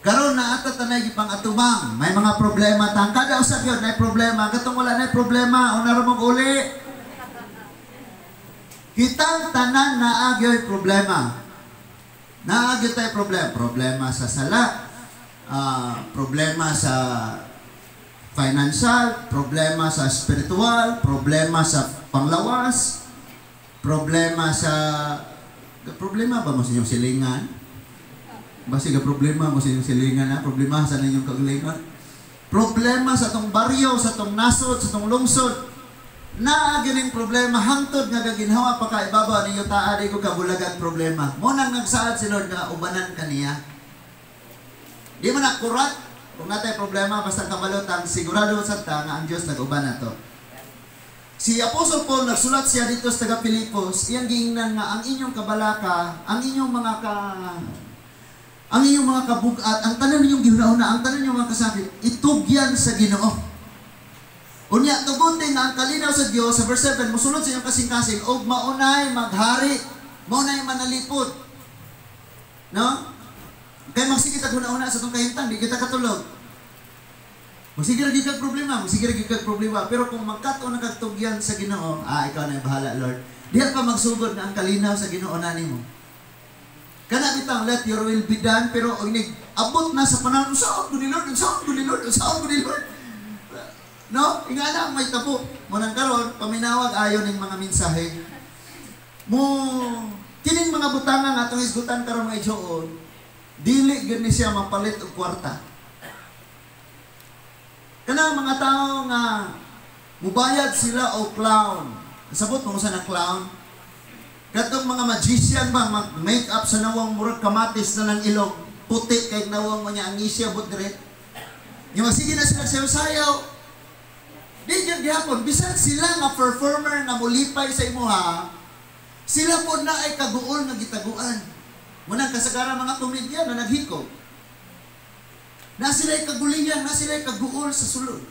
Karon naa ta tanay gipang atubang, may mga problema tang kada usa gyud nay problema, katong wala nay problema, una ra mong uli. Kitang tanan naa gyoy problema. Naa gyud tay problema, problema sa sala, problema sa financial, problema sa spiritual, problema sa panglawas, problema sa problema ba mo sa inyong silingan? Basi ga problema mo sa inyong silingan ha? Problema sa inyong kagalingon? Problema sa tong baryo, sa tong nasod, sa tong lungsod. Naa gining problema hangtod nga gaginhawa pa ka ibabaw ninyo taa di ko kabulagan problema. Mo nang nagsaad si Lord nga ubanan kaniya. Di man na kurat kung natay problema, basta kabalo tang sigurado sa ta nga ang Dios nag-uban nato. Si Apostle Paul, nagsulat siya dito sa taga Pilipos, iyang giingnan nga ang inyong kabalaka, ang inyong mga kabugat, ang tanan ninyong gihuna-huna, ang tanan ninyong mga kasakit, itugyan sa Ginoo. Unya tugutin nga ang kalinaw sa Dios sa verse 7 mosulod sa inyong kasing-kasing ug maunay maghari, maunay manalipod. No? Kay magsige tag huna-huna sa tong kahimtang, di kita katulog. Magsige ra gyud kag problema, magsige ra gyud kag problema, pero kung magkat-on na kag tugyan sa Ginoo, ikaw na bahala, Lord. Diha pa magsugod na ang kalinaw sa Ginoo na nimo. Kana bitang let your will be done, pero inig abot na sa panahon, saan ko ni Lord, saan ko ni Lord, saan ko ni Lord? No? Inga na may tabo. Mo nang karon paminawag ayo ning mga mensahe. Mo kining mga butanga nga atong hisgutan karon, mga igsoon, dili gyud ni siya mapalit og kwarta. Kanang mga tao nga mubayad sila og clown. Kasabot mo sa na clown? Katong mga magician ba, mag-make up sa nawong murag kamatis na ng ilong, puti kay nawong mo niya, ang ngisi abot dire. Yung magsige na sila sayaw-sayaw. Di gyud gihapon, bisan sila nga performer nga mulipay sa imuha, sila po na ay kaguol nga gitaguan. Munang kasagaran mga komedyan na naghikog. Na sila ay kaguliyan, na sila ay kaguol sa sulod.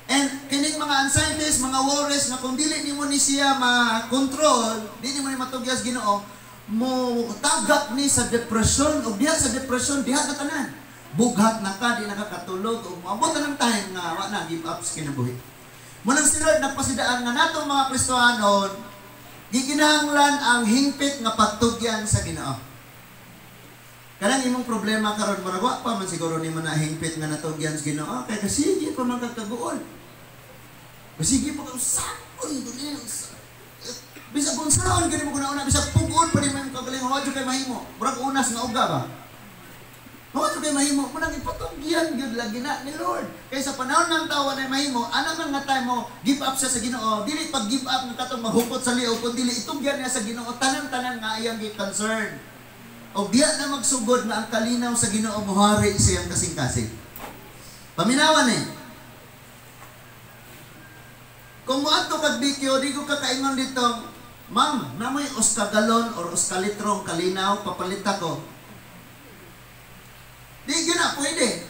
And kining mga anxieties, mga worries nga kung dili nimo ni siya ma-control, di nimo ni matugyas Ginoo, mo tagak ni sa depression ug diha sa depression diha na tanan. Bughat na ka, di nakakatulog ug moabot na ng time nga wa na, give up sa kinabuhi. Munang si Lord nagpasidaan nga natong mga Kristohanon gikinahanglan ang hingpit nga pagtugyan sa Ginoo. Kanang imong problema karon, murag wa pa man siguro nimo na hingpit nga natugyan sa Ginoo kay kasige pa man kag kaguol. Sige pa kang sakon dili. Bisag kung saan gani mo kuna bisag pug-on pa nimo imong kagalingon, wa jud kay mahimo. Murag unas nga uga ba? Wa jud kay mahimo, munang ipatugyan gyud lagi na ni Lord. Kay sa panahon ng tawo na mahimo, ana man nga time mo give up siya sa Ginoo, dili pag give up nga katong maghukot sa liog, kun dili itugyan niya sa Ginoo tanan-tanan nga iyang gi-concern. O diya na magsugod na ang kalinaw sa Ginoo mohari sa iyang kasing-kasing. Paminawan eh. Kung moadto kag BQ, di ko kakaingon dito, "Ma'am, namoy usa ka galon or usa ka litrong kalinaw, papalit ako." Di gyud na pwede.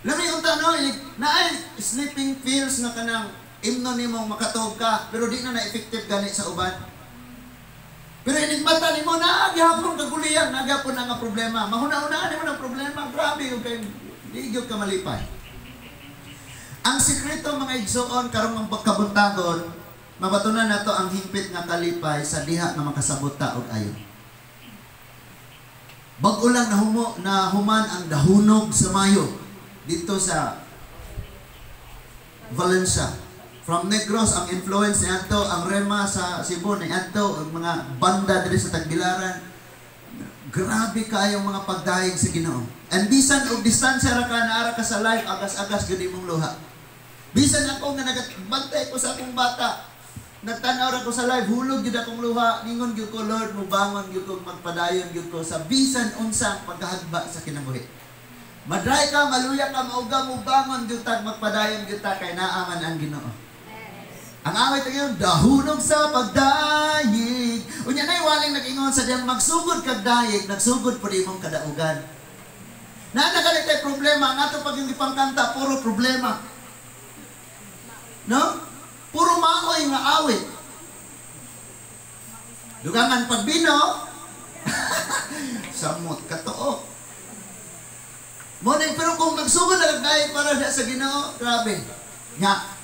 Lami unta no, naay sleeping pills nga kanang imno nimong makatuog ka, pero di na na effective gani sa uban. Pero inig mata nimo na gihapon kagulian, na gihapon na nga problema. Mahuna-hunaan nimo ng problema, grabe yung kay di gyud ka malipay. Ang sikreto, mga igsoon, karong ang pagkabuntagon, mabatunan nato ang hingpit nga kalipay sa diha nga makasabot ta og ayo. Bag-o lang nahumo na human ang dahunog sa Mayo dito sa Valencia. From Negros ang influence ni adto, ang Rema sa Cebu ni adto, ang mga banda diri sa Tagbilaran. Grabe kaayong mga pagdayeg sa Ginoo. And bisan og distansya ra ka, naara ka sa live, agas-agas gyud imong luha. Bisan ako nga nagabantay ko sa akong bata, nagtanaw ra ko sa live, hulog gyud akong luha, ningon gyud ko, "Lord, mubangon gyud ko, magpadayon gyud ko sa bisan unsa ang pagkahagba sa kinabuhi." Madray ka, maluya ka, mauga, mubangon gyud ta, magpadayon gyud ta kay naa man ang Ginoo. Ang awit ngayon, dahunog sa pagdayeg. Unya na'y waling nag-ingon sa diyang magsugod kag dayeg, nagsugod po imong kadaugan. Na nagalit problema, ang ato pag yung ipangkanta, puro problema. No? Puro maoy nga awit. Dugangan pagbino, sa Samot katuok. Mo na, pero kung magsugod na kay para siya sa Ginoo, grabe. Nya,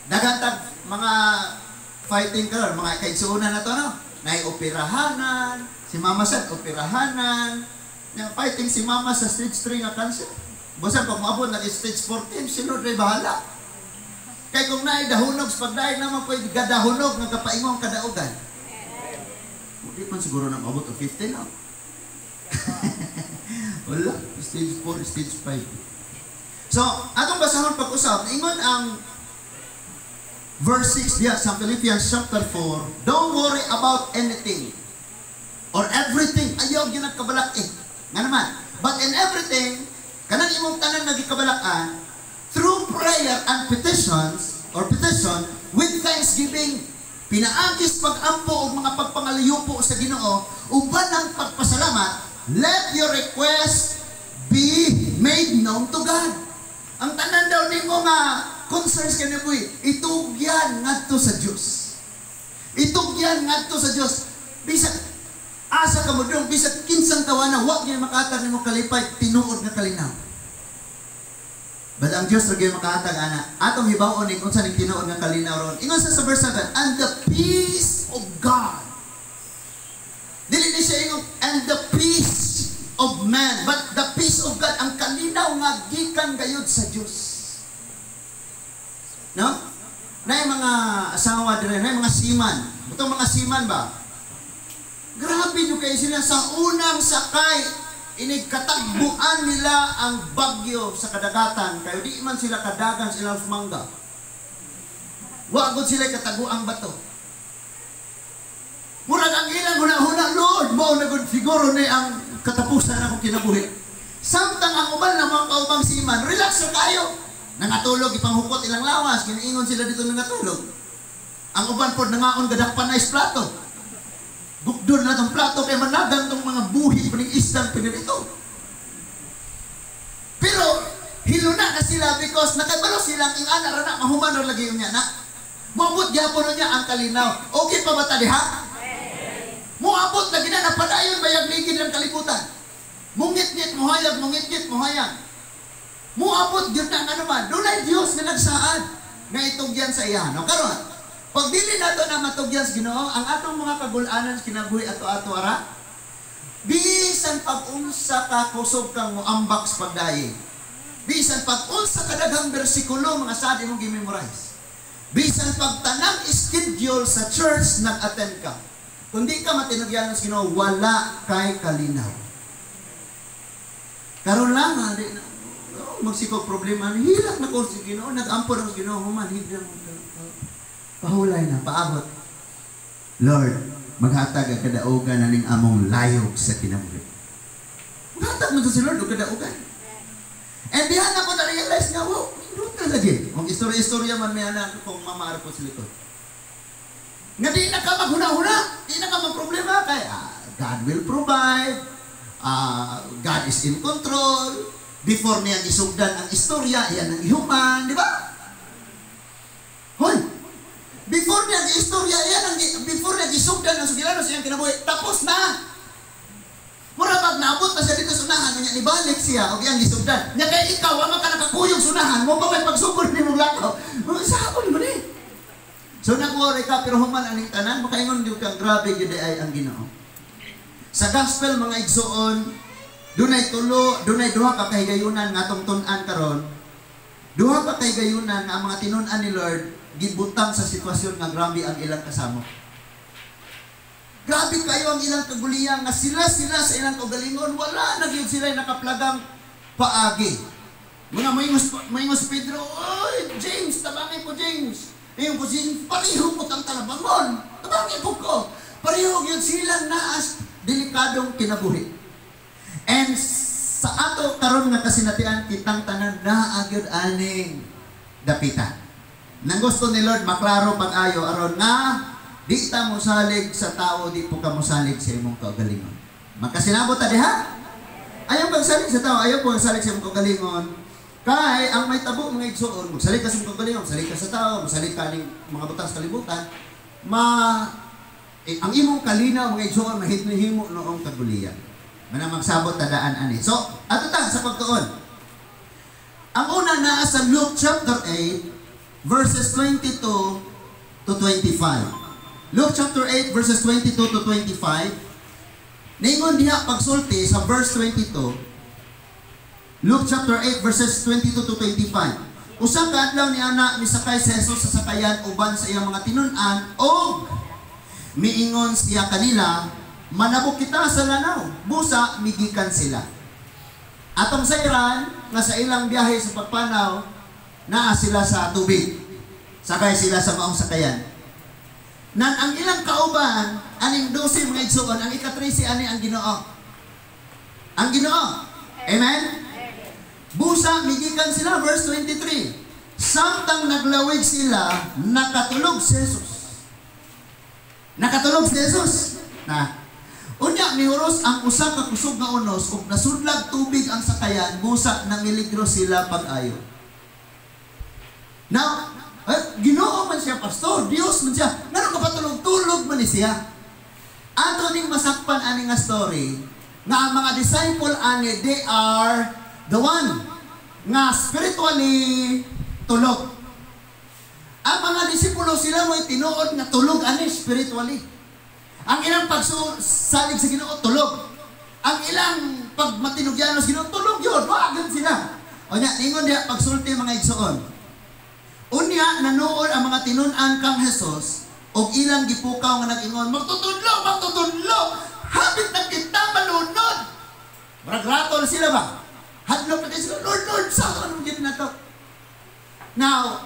daghan tag mga fighting karon, mga kaigsuonan na to, no? Nay operahanan, si Mama sad operahanan. Nya fighting si Mama sa stage 3 nga cancer. Busan pag moabot na stage 14, si Lord ray bahala. Kay kung naay dahunog sa pagdaig naman pwede gadahunog nga kapaingong kadaugan. Di man siguro na maabot og 15, no? Wala, stage 4, stage 5. So, atong basahon pag-usab, ingon ang verse 6 diya sa Philippians chapter 4, "Don't worry about anything or everything." Ayaw gyud nagkabalak eh. Nga naman, but in everything, kanang imong tanan nagikabalakan, through prayer and petitions, or petition, with thanksgiving, pinaagis pag-ampo og mga pagpangalayupo sa Ginoo, uban ang pagpasalamat, let your request be made known to God. Ang tanan daw nimo nga concerns kinabuhi, itugyan ngadto sa Dios. Itugyan ngadto sa Dios. Bisag asa ka mo dong, bisag kinsang tawana, wa gyud makahatag nimo kalipay, tinuod nga kalinaw. But ang Dios ra gyud makahatag ana. Atong hibaw-on ning unsa ning tinuod nga kalinaw ron. Ingon sa verse 7, "And the peace of God." Dili ni siya ingon, "And the peace of man," but the peace of God, ang kalinaw nga gikan gayud sa Dios. No? Naay mga asawa dire, naay mga seaman. Butong mga seaman ba? Grabe nyo kayo sila sa unang sakay, inig katagbuan nila ang bagyo sa kadagatan kayo di man sila kadagan sila mangga. Wa gud sila kataguang bato. Murag ang ilang huna-huna, "Lord, mao na gud siguro ni ang katapusan akong kinabuhi." Samtang ang uban na mga kaubang seaman, relax na kayo. Nangatulog, ipanghukot ilang lawas, ginaingon sila dito nangatulog. Ang uban pod nangaon gadakpan na is plato. Gukdon na tong plato kay managang tong mga buhi paning isdang pinirito. Pero hiluna na sila because nakabalo silang ing ana ra na mahuman ra lagi unya na. Moabot gyapon niya ang kalinaw. Okay pa ba ta diha? Moabot lagi na napadayon bayag ligid ng kalibutan. Mungit-ngit mohayag, mungit-ngit mohayag. Moabot gyud na nga naman. Dunay Dios nga nagsaad nga itugyan sa iya. No karon, pag dili nato na matugyan sa Ginoo, ang atong mga kagul-anan sa kinabuhi ato-ato ara, bisan pag unsa ka kusog kang moambak sa pagdayi. Bisan pag unsa ka daghang bersikulo mga saad imong gi-memorize. Bisan pag tanang schedule sa church nag-attend ka. Kung di ka matinugyan sa Ginoo, wala kay kalinaw. Karon lang, ha, di na, oh, magsikog problema, hilak na ko sa Ginoo, nag-ampo na ko sa Ginoo, human, hindi na pahulay na, paabot. Lord, maghatag ang kadaugan na ning among layog sa kinabuhi. Maghatag mo to si Lord og kadaugan. And diha na ko na-realize nga, wow, nindot na lagi. Kung istorya-istorya man may anak kung mamaar ko sa likod. Nga di na ka maghuna-huna, di na ka magproblema kay God will provide, God is in control. Before niya isugdan ang istorya, iyan ang ihuman, di ba? Hoy, before niya istorya, iyan ang before niya gisugdan ang sugilano sa iyang kinabuhi, tapos na. Mura pag naabot na siya dito sa unahan, niya nibalik siya og iyang gisugdan. Nya kay ikaw, wa man ka nakakuyog sa unahan, mo pa may pagsugod nimo lakaw. Sa ako ni. So nag-worry ka pero human aning tanan, makaingon gyud kang grabe gyud ay ang Ginoo. Sa gospel, mga igsoon, dunay tulo, dunay duha ka kahigayunan nga atong tun-an karon. Duha ka kahigayunan nga ang mga tinun-an ni Lord gibutang sa sitwasyon nga grabe ang ilang kasamo. Grabe kayo ang ilang kaguliyang nga sila-sila sa ilang kaugalingon, wala na gyud sila nakaplagang paagi. Mga moingos Pedro, "Oy, James, tabangin ko James." Ngayon ko si pareho po kang talabangon. Tabangin po ko. Pareho gyud silang naas delikadong kinabuhi. And sa ato karon nga kasinatian, kitang tanan naa gyud aning dapitan. Nang gusto ni Lord maklaro pag-ayo aron nga di ta mosalig sa tao, di po ka mosalig sa imong kaugalingon. Magkasinabot ta diha? Ayaw pagsalig sa tao, ayaw pagsalig sa imong kaugalingon. Kay ang may tabo, mga igsoon, magsalig ka sa imong kaugalingon, magsalig ka sa tao, magsalig ka ning mga butang sa kalibutan, ma eh, ang imong kalinaw, mga igsoon, mahitnihimo noong kagulian. Manang magsabot tadaan ani. So, ato ta sa pagtuon. Ang una naa sa Luke chapter 8 verses 22 to 25. Luke chapter 8 verses 22 to 25. Ningon diha pagsulti sa verse 22. Luke chapter 8 verses 22 to 25. Usa ka adlaw ni ana, misakay si Jesus sa sakayan uban sa iyang mga tinun-an og miingon siya kanila, "Manabok kita sa lanaw." Busa migikan sila. Atong sayran nga sa ilang biyahe sa pagpanaw, naa sila sa tubig. Sakay sila sa maong sakayan. Nan ang ilang kauban aning 12, mga igsoon, ang ika-13 ani ang Ginoo. Ang Ginoo. Amen? Busa migikan sila, verse 23. Samtang naglawig sila, nakatulog si Jesus. Nakatulog si Jesus. Na. Unya mihuros ang usa ka kusog nga unos ug nasudlag tubig ang sakayan, busa namiligro sila pag-ayo. Now, eh, Ginoo man siya, pastor, Dios man siya. Ngano kapatulog-tulog man ni siya? Ato ning masakpan ani nga story nga ang mga disciple ani, they are the one nga spiritually tulog. Ang mga disipulo, sila mo'y tinuod nga tulog ani spiritually. Ang ilang pagsalig sa Ginoo, tulog. Ang ilang pagmatinugyanon sa Ginoo, tulog yun. Wagan sila. O nya, ningon diha pagsulti, mga igsoon. Unya nanuol ang mga tinun-an kang Jesus og ilang gipukaw nga nag-ingon, "Magtutudlo, magtutudlo, hapit na kita malunod." Murag ratol sila ba? Hadlok na sila, "Lord, Lord, sa anong gid na to?" Now,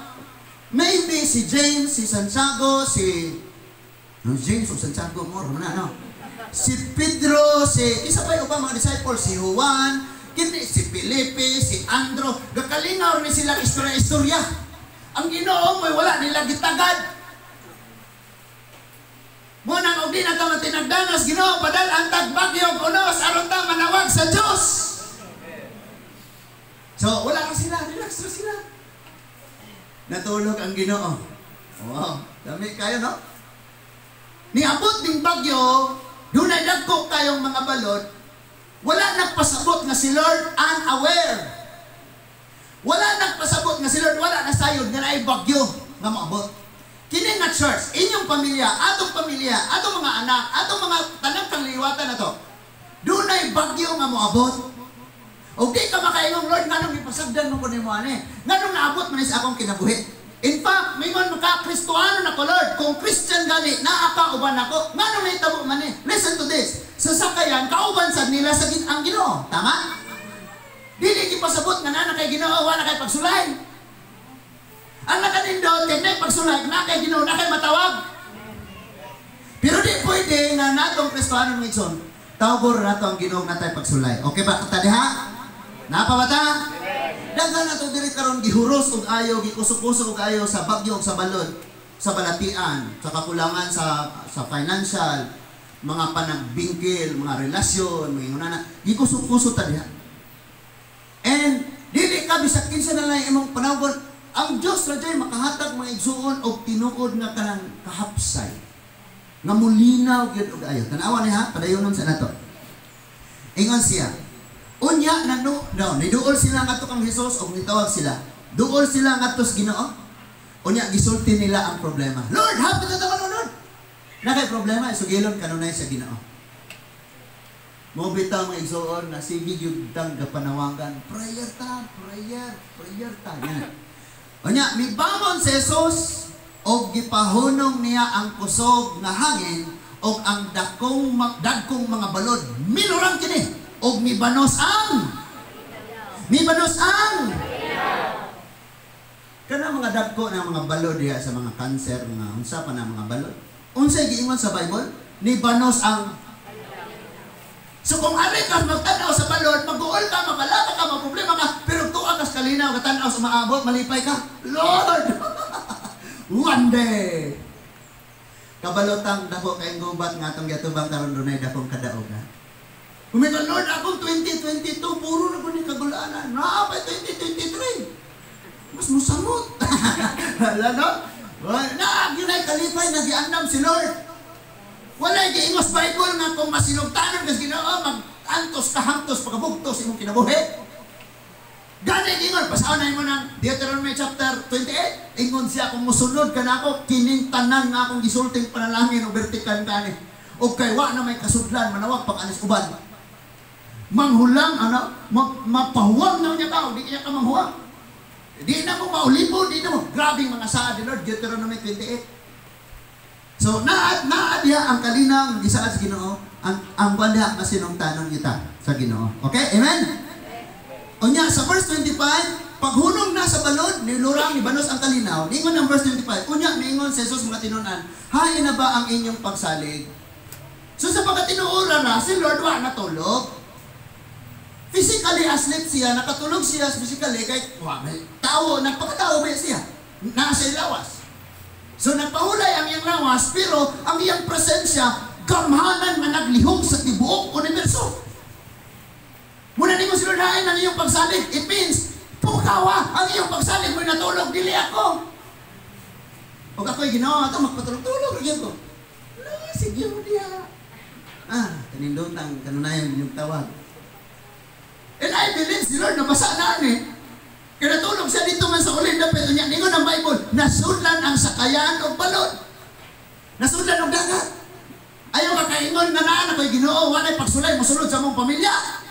maybe si James, si Santiago, si no, James o Santiago mo, na, no? Si Pedro, si isa pa yung ubang mga disciples, si Juan, kini si Felipe, si Andro, gakalingaw ni sila istorya-istorya. Ang Ginoo mo'y wala nila gitagad. Mo nang og di na ta matinagdanos, "Ginoo, padal-an tag bagyo ug unos aron ta manawag sa Dios." So, wala ka sila, relax ra sila. Natulog ang Ginoo. Wow, dami kayo, no? Niabot ning bagyo, dunay dagko kayong mga balod, wala nagpasabot nga si Lord unaware. Wala nagpasabot nga si Lord wala nasayod nga naay bagyo nga moabot. Kini nga church, inyong pamilya, atong pamilya, atong mga anak, atong mga tanang kangliwatan na to. Dunay bagyo nga moabot. Og di ka makaingong, "Lord, nganong gipasagdan mo ko nimo ani? Nganong naabot man ni sa akong kinabuhi?" In fact, mingon maka Kristoano na ko, "Lord, kung Christian gani, naa ka uban ako. Nganong nahitabo man ni?" Listen to this. Sa sakayan, kauban sad nila sa ang Ginoo. Tama? Dili gipasabot nga naa na kay Ginoo, wala kay pagsulay. Ang nakanindot kay nay pagsulay, na kay Ginoo, na kay matawag. Pero di pwede nga natong Kristoano, mga igsoon, tawgor nato ang Ginoo natay pagsulay. Okay ba kita diha? Napa ba ta? Daghan na to diri karon gihuros og ayo, gikusok-kusok og ayo sa bagyo ug sa balod, sa balatian, sa kakulangan sa financial, mga panagbingkil, mga relasyon, mga ingon na, gikusok-kusok ta diha. And dili ka bisag kinsa na lang imong panawgon, ang Dios ra jay makahatag, mga igsuon, og tinuod nga kanang kahapsay nga mulinaw gyud og ayo. Tan-awa ni ha, padayonon sa nato. Ingon siya, unya na no, no, niduol sila ngadto kang Hesus og nitawag sila. Duol sila ngadto sa Ginoo. Unya gisulti nila ang problema. "Lord, hapit na ta malunod." Na kay problema sugilon kanunay sa Ginoo. Mo bitaw, mga igsoon, na sige gyud tang gapanawagan. Prayer ta, prayer, prayer ta. Yan. Unya mibangon si Jesus og gipahunong niya ang kusog nga hangin og ang dagkong mga balod. Milurang kini og mibanos ang kana mga dagko na mga balod diha sa mga cancer, mga unsa pa na mga balod. Unsay giingon sa Bible? Nibanos ang. So kung ari ka magtanaw sa balod, mag-uol ka, mabalaka ka, maproblema ka, pero tuwa ka sa kalinaw, katanaw sa maabot, malipay ka. Lord! One day! Kabalotang dako kayong gubat nga atong giatubang karon, dunay dakong kadaogan. Kumita, "Lord, akong 2022, puro na ko ni kagulaanan. Naa pa 2023. Mas musamot." Wala, no? Na, yun ay kalipay, nagiandam si Lord. Wala giingos Bible nga kung masinugtanon kas Ginoo, mag Pag-antos ka hangtos pagkabugtos imong kinabuhi. Gani ingon, basahon na mo ng Deuteronomy chapter 28. Ingon siya, "Kung musunod ka na ako, kining tanan nga akong gisulting panalangin o bertikan kani. O kay wa na may kasudlan, manawag pag alis uban." Manghulang, ano, mapahuwang na niya ka, di niya ka manghuwang. Di na mo maulibo, di na mo. Grabing mga saad ni Lord, Deuteronomy 28. So, naad, naad diha ang kalinang gisaad sa Ginoo, ang kwan diha masinungtanon kita sa Ginoo. Okay? Amen? Unya, sa verse 25, paghunong na sa balod, nilurang ni banos ang kalinaw, ningon ang verse 25, unya, ningon si Jesus mga tinunan, "Hain na ba ang inyong pagsalig?" So sa pagkatinuoran na, si Lord wa natulog. Physically asleep siya, nakatulog siya physically, kay wa, may tao, nagpakatao ba siya? Nasa lawas. So nagpahulay ang iyang lawas, pero ang iyang presensya, gamhanan nga naglihok sa tibuok universo. Muna nimo si Lord, "Hain ang iyong pagsalig." It means, pukawa, ang iyong pagsalig mo'y natulog, dili ako. Ug ako'y ginawa ito, magpatulog-tulog, lagyan ko. La, sige mo diha. Ah, kanindotang, kanunayan inyong tawag. And I believe si Lord, nabasa na eh. Kaya natulog siya dito man sa ulin dapit. Unya, ningon ang Bible, nasudlan ang sakayan og balod. Nasudlan og dagat. Ayaw ka kaingon nga naa na ko'y Ginoo, walay pagsulay, mosulod sa mong pamilya.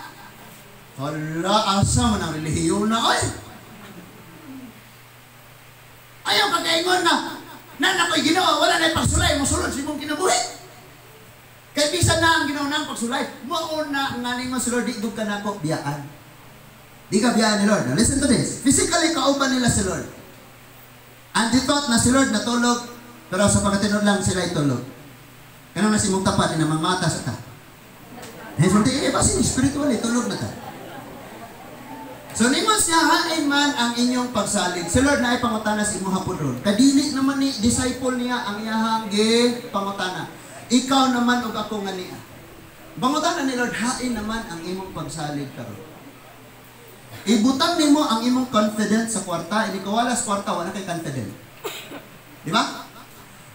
Hala, asa man ang relihiyon na, oy! Ayaw ka kaingon nga naa na ko'y Ginoo, wala na pagsulay, mosulod sa imong kinabuhi. Kay bisan na ang Ginoo nang pagsulay, mao na nga ningon si Lord, "Di gud ka nako biyaan." Di ka biyaan ni Lord. Now listen to this. Physically, kauban nila si Lord. And they thought na si Lord natulog, pero sa pagkatinuod lang sila itulog. Kanang nasa imong tapat, na mata sa ta. Eh, so, di, eh, basin spiritually, tulog na ta. So, ningon siya, "Hain man ang inyong pagsalig." Si Lord na ay pangutana sa imong hapon ron. Kadili naman ni disciple niya ang iyahang gi pangutana. Ikaw naman og ako nga niya. Pangutana ni Lord, "Hain naman ang imong pagsalig karon?" Ibutang nimo ang imong confidence sa kwarta, hindi ka wala sa kwarta, wala kay confident. Di ba?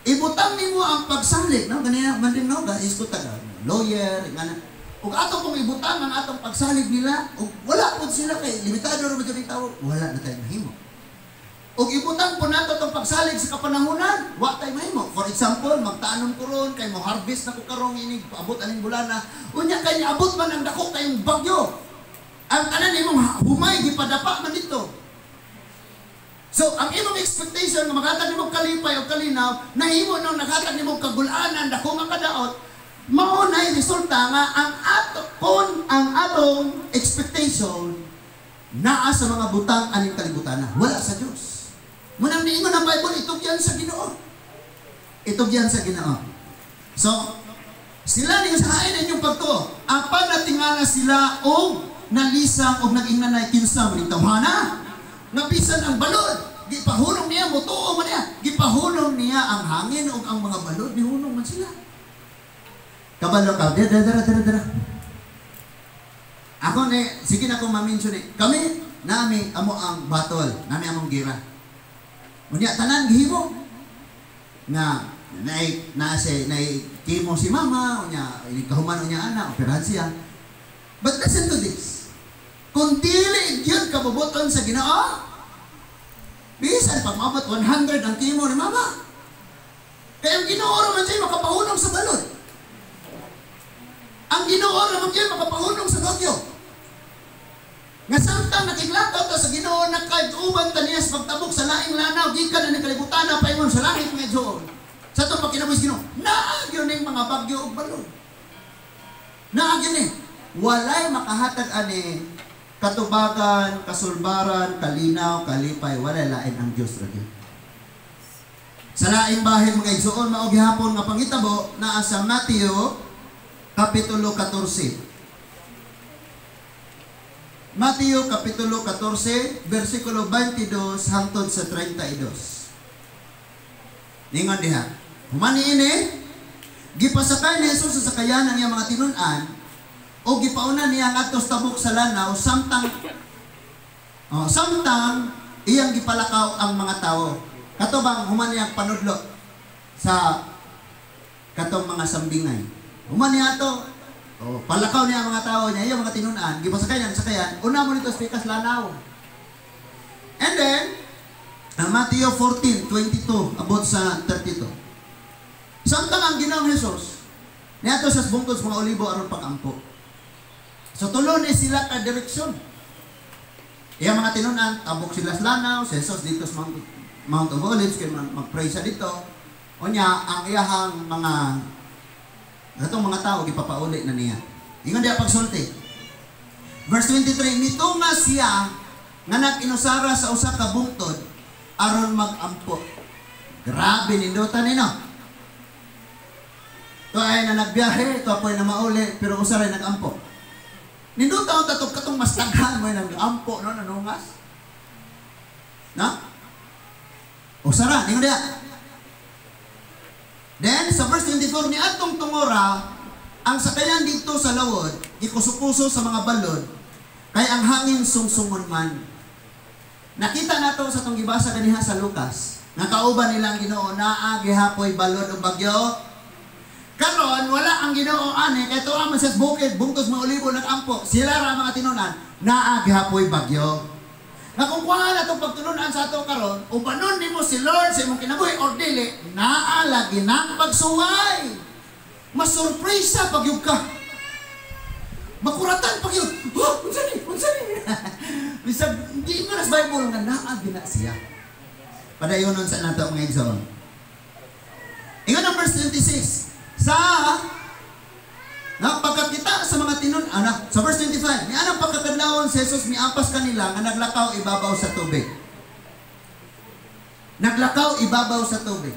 Ibutang nimo ang pagsalig, no? Ganina man din, no, guys, ko taga lawyer, nga na. Ug ato kung ibutang ang atong pagsalig nila, ug wala pud sila kay limitado ra man jud ang tawo, wala na tayo mahimo. Ug ibutang po nato tong pagsalig sa kapanahunan, wa tay mahimo. For example, magtanom ko ron kay mo harvest na ko karong inig abot aning bulana. Unya kay niabot man ang dako kayong bagyo. Ang tanan nimong humay gipadapa man dito. So, ang imong expectation nga makatag nimo kalipay o kalinaw, nahimo nang nakatag nimo kagulanan, dako nga kadaot, mao na resulta nga ang ato kon ang atong expectation naa sa mga butang aning kalibutan, wala sa Dios. Munang niingon ang Bible, itugyan sa Ginoo. Itugyan sa Ginoo. So, sila ning sa hain inyong pagtuo. Apan natingala sila og nalisang og nag-ingnanay, "Kinsa man ning tawhana? Nga bisan ang balod, gipahunong niya, mutuo man niya. Gipahunong niya ang hangin ug ang mga balod, nihunong man sila." Kabalo ka, dara, dara, dara, dara. Ako ni, sige na akong ma-mention eh. Kami, nami amo ang battle, nami among gira. Unya tanan gihimo nga naay nase naay chemo si mama, unya ini kahuman unya ana operahan siya. But listen to this. Kung dili gyud kabubuton sa Ginoo, bisan pag maabot 100 ang chemo ni mama. Kaya ang Ginoo ra man siya makapahunong sa balod. Ang Ginoo ra man siya makapahunong sa bagyo. Nga samtang nakiglakaw ta sa Ginoo, nakauban ta niya sa pagtabok sa laing lanaw gikan ani kalibutan paingon sa langit, mga igsoon. Sa atong pagkinabuhi sa Ginoo, naa gyud ning mga bagyo ug balod. Naa gyud ni. Walay makahatag ani katubagan, kasulbaran, kalinaw, kalipay, walay lain, ang Dios ra gyud. Sa laing bahin, mga igsoon, mao gihapon nga pangitabo naa sa Mateo kapitulo 14. Mateo kapitulo 14, versikulo 22 hangtod sa 32. Ningon diha. Human niini, gipasakay ni Jesus sa sakayan ang iyang mga tinun-an o gipauna niya ngadto sa tabok sa lanaw samtang iyang gipalakaw ang mga tao. Kato bang human niya panudlo sa katong mga sambingay. Human niya ato, Oh, palakaw niya ang mga tao niya, yung mga tinunan, gipasakayan, sakayan, una mo dito sa pikas lanaw. And then, ang Matthew 14:22, abot sa 32. Samtang ang Ginoong Hesus niadto sa bungtod sa mga Olibo aron pag-ampo. So tulo ni sila ka direksyon. Iyang mga tinunan, tabok sila sa lanaw, si Jesus dito sa Mount of Olives, kay mag-pray siya dito. Unya, ang iyahang mga atong mga tao gipapauli na niya. Ingon diya pagsulti. Verse 23, mitunga siya nga nag-inusara sa usa ka bungtod aron mag-ampo. Grabe nindutan ni, no. To ay na nagbiyahe, to apoy na mauli, pero usa ray nag-ampo. Ninduta ang tatog katong mas daghan mo nag-ampo, no, nanungas. No? Usara, ningon diya. Then, sa verse 24, ni atong tungora, ang sakayan dito sa lawod, gikuso-kuso sa mga balod, kay ang hangin sungsungon man. Nakita nato sa tong gibasa ganiha sa Lucas, nga kauban nila ang Ginoo, naa gihapoy balod og bagyo. Karon wala ang Ginoo ani kay tuwa man sa bukid, bungtod mga Olibo nag-ampo. Sila ra mga tinunan, naa gihapoy bagyo. Nga kung kuha na itong pagtulunan sa ato karon, ubanon nimo si Lord sa imong kinabuhi or dili, naa lagi nang pagsuway. Masurpresa pag yun ka. Makuratan pag yun. Oh, unsa ni? Unsa ni? Bisag di mo na sa Bible nga naa gina siya. Padayonon sa nato, mga igsoon. Ingon ang verse 26. Sa na pagkakita sa mga tinun anak sa verse 25, ni anang pagkakadlawon si Jesus miapas kanila nga naglakaw ibabaw sa tubig. Naglakaw ibabaw sa tubig.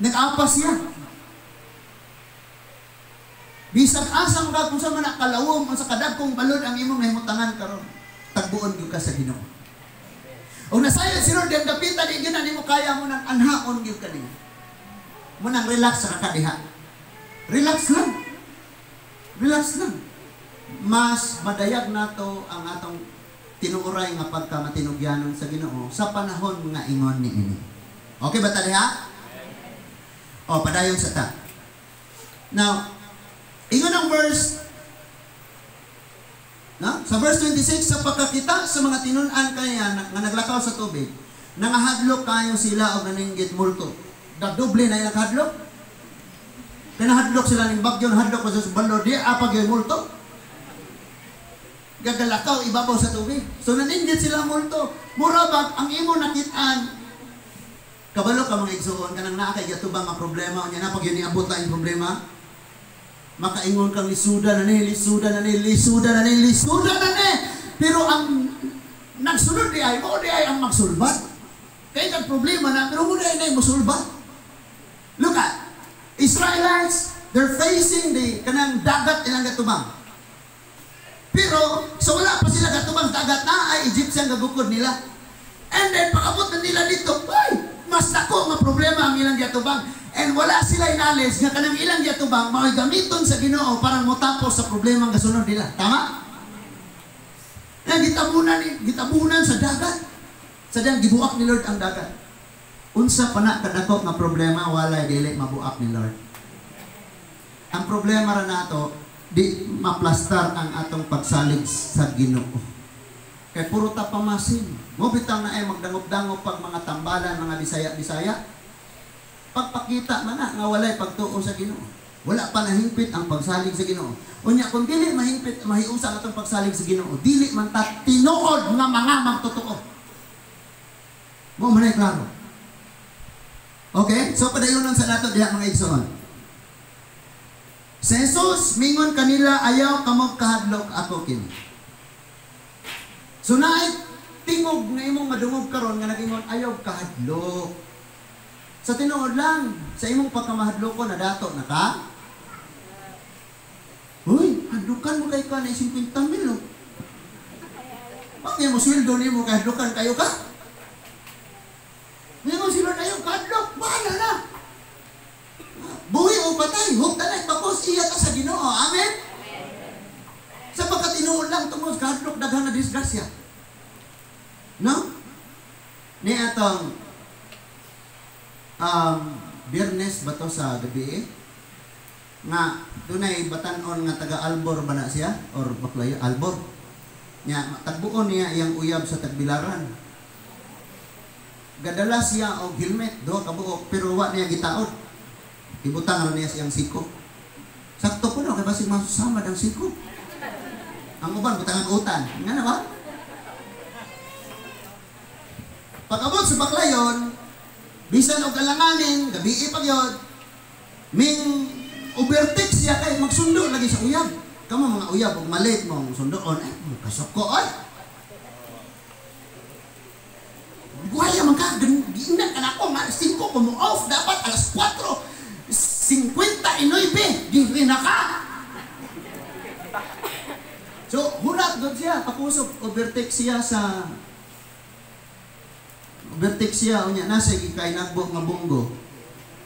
Nag-apas siya. Bisag asa mo ka kung sa man kalawom o sa kadagkong balod ang imong nahimutangan karon, tagbuon gyud ka sa Ginoo. Og nasayod si Lord ang dapitan di gyud na nimo kaya mo nang anhaon gyud kaniya. Mo nang relax sa kadiha. Relax lang. Relax lang. Mas madayag nato ang atong tinuoray nga pagka matinugyanon sa Ginoo sa panahon nga ingon niini. Okay ba ta diha? O, padayon sa ta. Now, ingon ang verse, no? Sa verse 26, sa pagkakita sa mga tinun-an kaya nga naglakaw sa tubig, nangahadlok kayo sila og naninggit multo. Dagdoble na ilang hadlok. Pinahadlok sila ning bagyo, nahadlok pa sa balod, di apag yung multo. Gagalakaw ibabaw sa tubig. So naninggit sila multo. Mura bag ang imo nakitaan. Kabalo ka, mga igsuon, kanang naa kay gatubang nga problema, unya na pag yun niabot la yung problema, makaingon kang lisuda na ni, lisuda na ni, lisuda na ni, lisuda na ni. Pero ang nagsunod di ay, mo di ay ang magsulbat. Kaya kang problema na, pero mo di ay na musulbat. Look at Israelites, they're facing the kanang dagat ilang gatubang. Pero sa wala pa sila gatubang dagat na ay Egyptian gagukod nila. And then pag-abot na nila dito, ay, mas dako nga problema ang ilang gatubang. And wala sila inalis nga kanang ilang gatubang mao'y gamiton sa Ginoo para motapos sa problema ang gasunod nila. Tama? Na gitabunan sa dagat. Sa diyang gibuak ni Lord ang dagat. Unsa pa na kadako nga problema walay dili mabuak ni Lord. Ang problema ra nato di maplastar ang atong pagsalig sa Ginoo. Kay puro ta pamasin. Mo bitang na ay magdangop-dangop pag mga tambalan, mga Bisaya-Bisaya. Pagpakita man na nga walay pagtuo sa Ginoo. Wala pa nahingpit ang pagsalig sa Ginoo. Unya kung dili mahingpit mahiusa ang atong pagsalig sa Ginoo, dili man ta tinuod nga mga magtotoo. Mo man ay klaro. Okay? So padayonon sa nato diha, mga igsoon. Si Jesus mingon kanila, "Ayaw kamo kahadlok, ako kini." So naay tingog nga imong madungog karon nga nagingon, "Ayaw kahadlok." Sa tinuod lang, sa imong pagkamahadloko na dato na ka? Uy, hadlukan mo kay ka na 50 mil, oh. Bakit mo sweldo nimo kay hadlukan kayo ka? Mingon sila na yung kahadlok, bahala na. Buhi o patay, hugta na, tapos iya ka sa Ginoo. Amen? Sa pagkatinuod lang tungod kahadlok daghan na disgrasya. No? Ni atong Biyernes ba to sa gabi eh? Nga dunay batan-on nga taga Albor ba na siya or Baclayo, Albor. Nya tagbuon niya iyang uyab sa Tagbilaran. Gadala siya og helmet, duha ka buok, pero wa niya gitaod. Ibutang ra niya siyang siko. Sakto po no, kay basig masamad ang siko. Ang uban butangan utan. Nga na ba? Pag-abot sa Baclayon, bisan og alanganin, gabii pa gyud, ming overtake siya kay magsundo lagi sa uyab. Kamo mga uyab og malit mo sundoon, ay kasuko ay. Buhaya man ka, giingnan ka na ako, nga 5 ko mo off, dapat alas 4:59, gihri na ka. So, hulat doon siya, pakusog, overtake siya sa, overtake siya, unya, nasa gikay nagbo nga bunggo.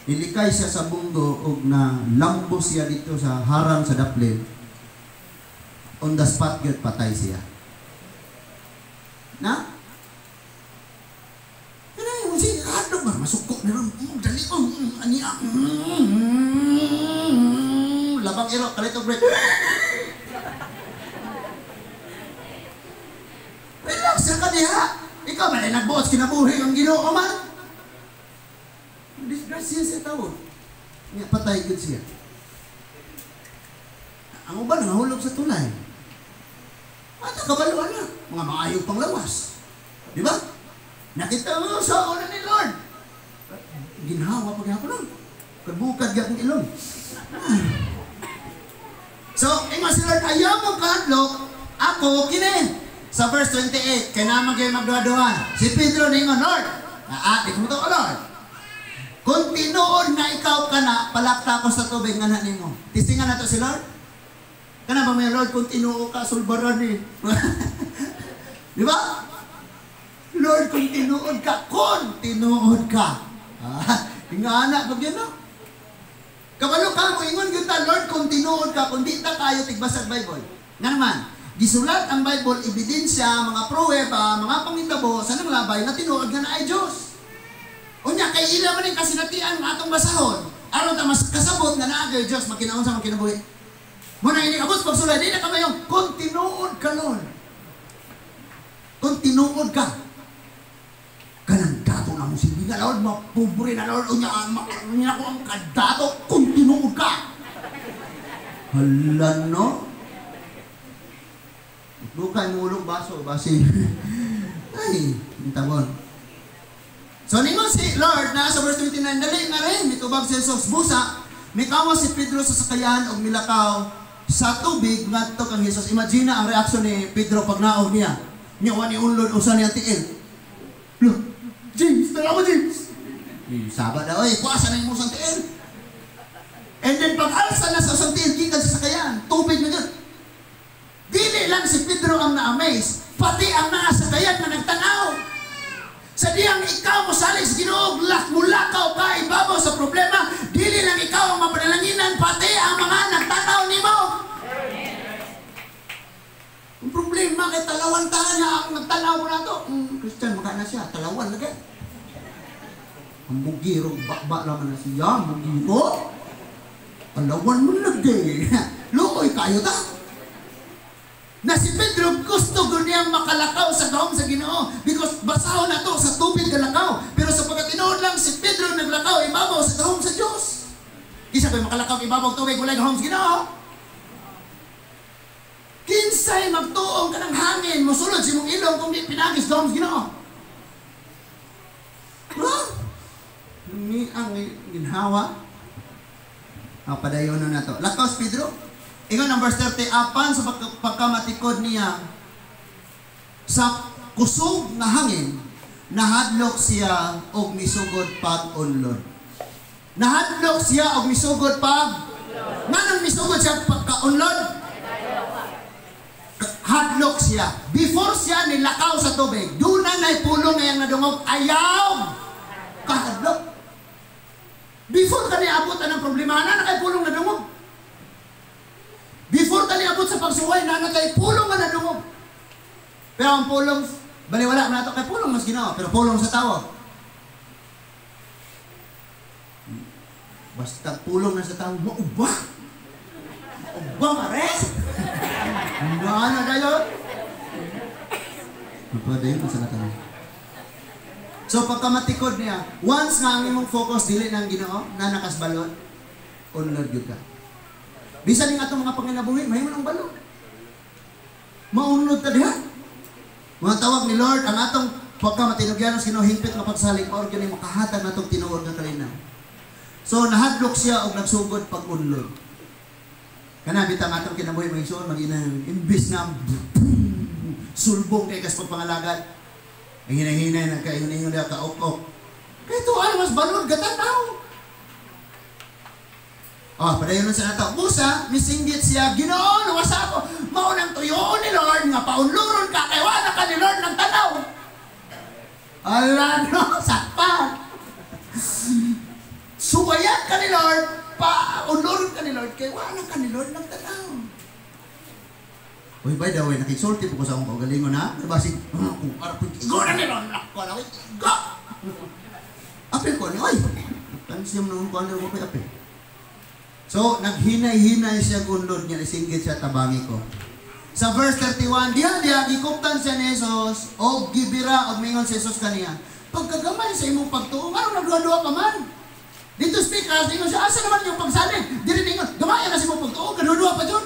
Nilikay siya sa bunggo, og na lambo siya dito sa harang sa daplin. On the spot, gyud patay siya. Na? Kanay, si hadlok ba? Masuko ni ron. Dali ko. Aniya. Labang iro, kalito break. Relax ka diha. Ikaw man ay nagbuot kinabuhi ang Ginoo man. Disgrasya siya tao. Nga patay gud siya. Ang uban nahulog sa tulay. At kabaluan na mga maayong panglawas. Di ba? Nakita mo sa una ni Lord. Ginhawa pag ako lang. Kabukad gyapon ilong. So, ingon si Lord, ayaw mong kahadlok, ako kini. Sa verse 28, kay naman kayo magduha-duha. Si Pedro ningon, Lord, di ko to, Lord. Kung tinuod na ikaw ka na, palakta ko sa tubig nga na nimo. Tisingan na to si Lord. Kana ba may Lord, kung tinuod ka, sulbaran eh. Di ba? Lord, kung tinuod ka, kung tinuod ka. Ingana, pag yun no? Kabalo ka mo, ingon yun ta, Lord, kung tinuod ka, kung di ta kayo, tigbasag Bible. Nga naman, gisulat ang Bible, ebidensya, mga pruweba, mga pangitabo, sa nang labay, na tinuod nga na ay Diyos. Unya, kay ila man yung kasinatian ng atong basahon, aron ta mas kasabot nga naa kay Diyos, magkinaon sa magkinabuhi. Muna ini abot pagsulay, di na kamayong, kung tinuod ka, Lord. Kung tinuod ka, kanang dato na mo silbi nga, Lord, mapobre na, Lord, unya, unya ko ang kadato, kung tinuod ka. Hala, no? Lukay mo ulong baso, basi. Ay, intabon. So, ningon si Lord, na sa verse 29, dali nga rin, mitubag si Jesus, busa, mikawa si Pedro sa sakayan og milakaw sa tubig ngadto kang Jesus. Imagine ang reaksyon ni Pedro pag naog niya. Niya, wani unlod, usa niya tiil. Look, James, tara mo, James. Saba daw, ay, kuwasa na yung usang tiil. And then, pag alsa na sa usang tiil, gikan sa sakayan, tubig na yun. Dili lang si Pedro ang na-amaze, pati ang naasakayan na nagtanaw. Sa diyang ikaw mosalig sa Ginoo, mulakaw ka ibabaw sa problema, dili lang ikaw ang mapanalanginan, pati ang mga nagtanaw nimo. Ang problema kay talawan ta niya ang nagtanaw mo nato. Christian, maka na siya, talawan lagi. Ang bugiro, bakba naman na siya, ang bugiro. Talawan mo lagi. Luoy kayo ta. Na si Pedro gusto niyang makalakaw sa gahom sa Ginoo because basaho na to sa tubig galakaw. Pero sa pagkatinuod lang si Pedro naglakaw ibabaw sa gahom sa Dios. Kinsa ko'y makalakaw ibabaw tubig walay gahom sa Ginoo? Kinsay magtuong ka ng hangin mosulod sa imong ilong kung di pinagis gahom sa Ginoo? Huh? Ni ang ginhawa. Padayon na to. Lakaw si Pedro. Ingon ang verse 30, apan sa pagkamatikod niya sa kusog nga hangin, nahadlok siya og misugod pag-unlod. Nahadlok siya og misugod pag nganong misugod siya pagkaunlod? Hadlok siya. Before siya nilakaw sa tubig, doon na na'y pulong ngayang nadungog, ayaw kahadlok. Before ka niabot ang problema, na kay pulong nadungog. Before ka niabot sa pagsuway, na kay pulong nga nadungog. Pero ang pulong, baliwala na ito kay pulong mas Ginoo, pero pulong sa tao. Basta pulong na sa tao, mauba. Wa mare? Ano dayon? Pwede yun sa natanong. So pagkamatikod niya, once nga ang imong focus dili ng Ginoo, na nakasbalot, unlod gyud ka. Bisan ning atong mga panginabuhi, mahimo ng balot. Maunlod ta diha. Mga tawag ni Lord, ang atong pagkamatinugyan sa Ginoo, hingpit nga pagsalig, mao gyud ni makahatag natong tinuod nga kalinaw. So nahadlok siya og nagsugod pag-unlod. Kana bitang atong kinabuhi, mga igsoon, mag-ina, imbis na sulbong kay kas pagpangalagad. Ang hinay-hinay nagkaingon-ingon diha ka ok-ok. Kay to ano mas balod gatanaw. Oh, padayon lang sa nato. Busa, misinggit siya, "Ginoo, luwasa ako." Mao nang tuyoon ni Lord nga paunloron ka kay wala ka ni Lord ng tanaw. Ala no, sakpan. Suwayan ka ni Lord, paunloron ka ni Lord kay wala ka ni Lord ng tanaw. Uy, by the way, nakisulti po ko sa akong kaugalingon ha. Diba si, kung arap ko, igo na ni Lord, ako na, igo! Apil ko ni, oy! Tansiyam noon ko, ano ko kay apil. So, naghinay-hinay siya gundod niya, isinggit siya, "Tabangi ko." Sa verse 31, diha diha, gikuptan siya ni Jesus, o gibira, o mingon si Jesus kaniya, "Pagkagamay sa imong pagtuo, nganong nagduha-duha ka man?" Dito speak as, ingon siya, "Asa naman yung pagsalig?" Diri ningon, "Gamay na sa imong pagtuo, kaduha pa dyan.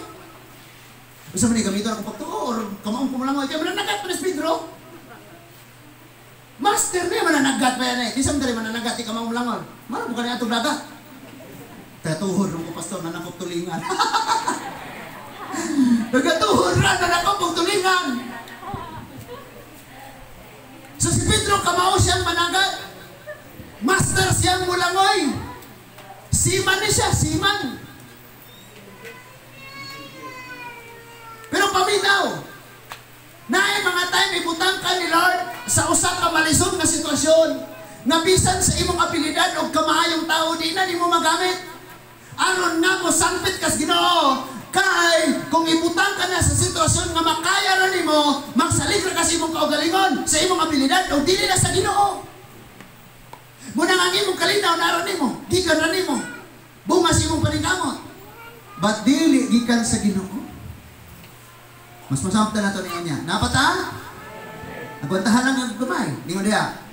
Unsa man ni gamiton akong pagtuo or kamaong kumulangoy kay mananagat pa ni si Pedro?" Master niya, mananagat pa yan eh. Di sa man diri mananagat, di ka maong. Mara mo kani atong dagat. Tatuhod ko, pastor, nanakop tulingan. Nagatuhod ra nanakop og tulingan. So si Pedro, kamao siyang managat. Master siyang mulangoy. Seaman ni siya, seaman. Pero paminaw, naay mga time ibutang ka ni Lord sa usa ka malisod nga sitwasyon nga bisan sa imong abilidad o kamaayong tao di na nimo magamit. Aron nga mo sangpit kas Ginoo, kay kung ibutang ka na sa sitwasyon nga makaya ra nimo, magsalig ra ka sa imong kaugalingon, sa imong abilidad o dili na sa Ginoo. Muna nga ang imong kalinaw naron nimo, gikan ra nimo. Bunga sa imong paningkamot. But dili gikan sa Ginoo. Mas masamta na ito ninyo niya. Napata? Nagwantahan lang ang gamay. Ningon diha.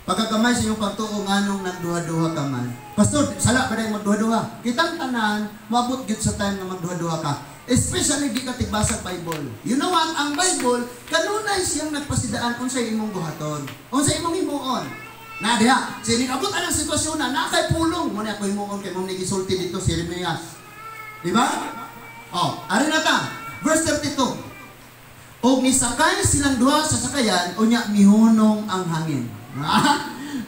Pagkagamay sa inyong pagtuo, nganong nagduha-duha ka man? Pastor, sala pa dahil magduha-duha. Kitang tanan, mabot gyud sa time nga magduha-duha ka. Especially di ka tigbasa Bible. You know what? Ang Bible, kanunay siyang nagpasidaan unsay imong buhaton. Unsay imong himuon. Na diha, siningabot anang sitwasyon na nakay pulong. Muna ako himuon kay mong nagisulti dito si Jeremias. Di ba? Oh, ari na ta. Verse 32. Og nisakay silang duha sa sakayan, unya mihunong ang hangin.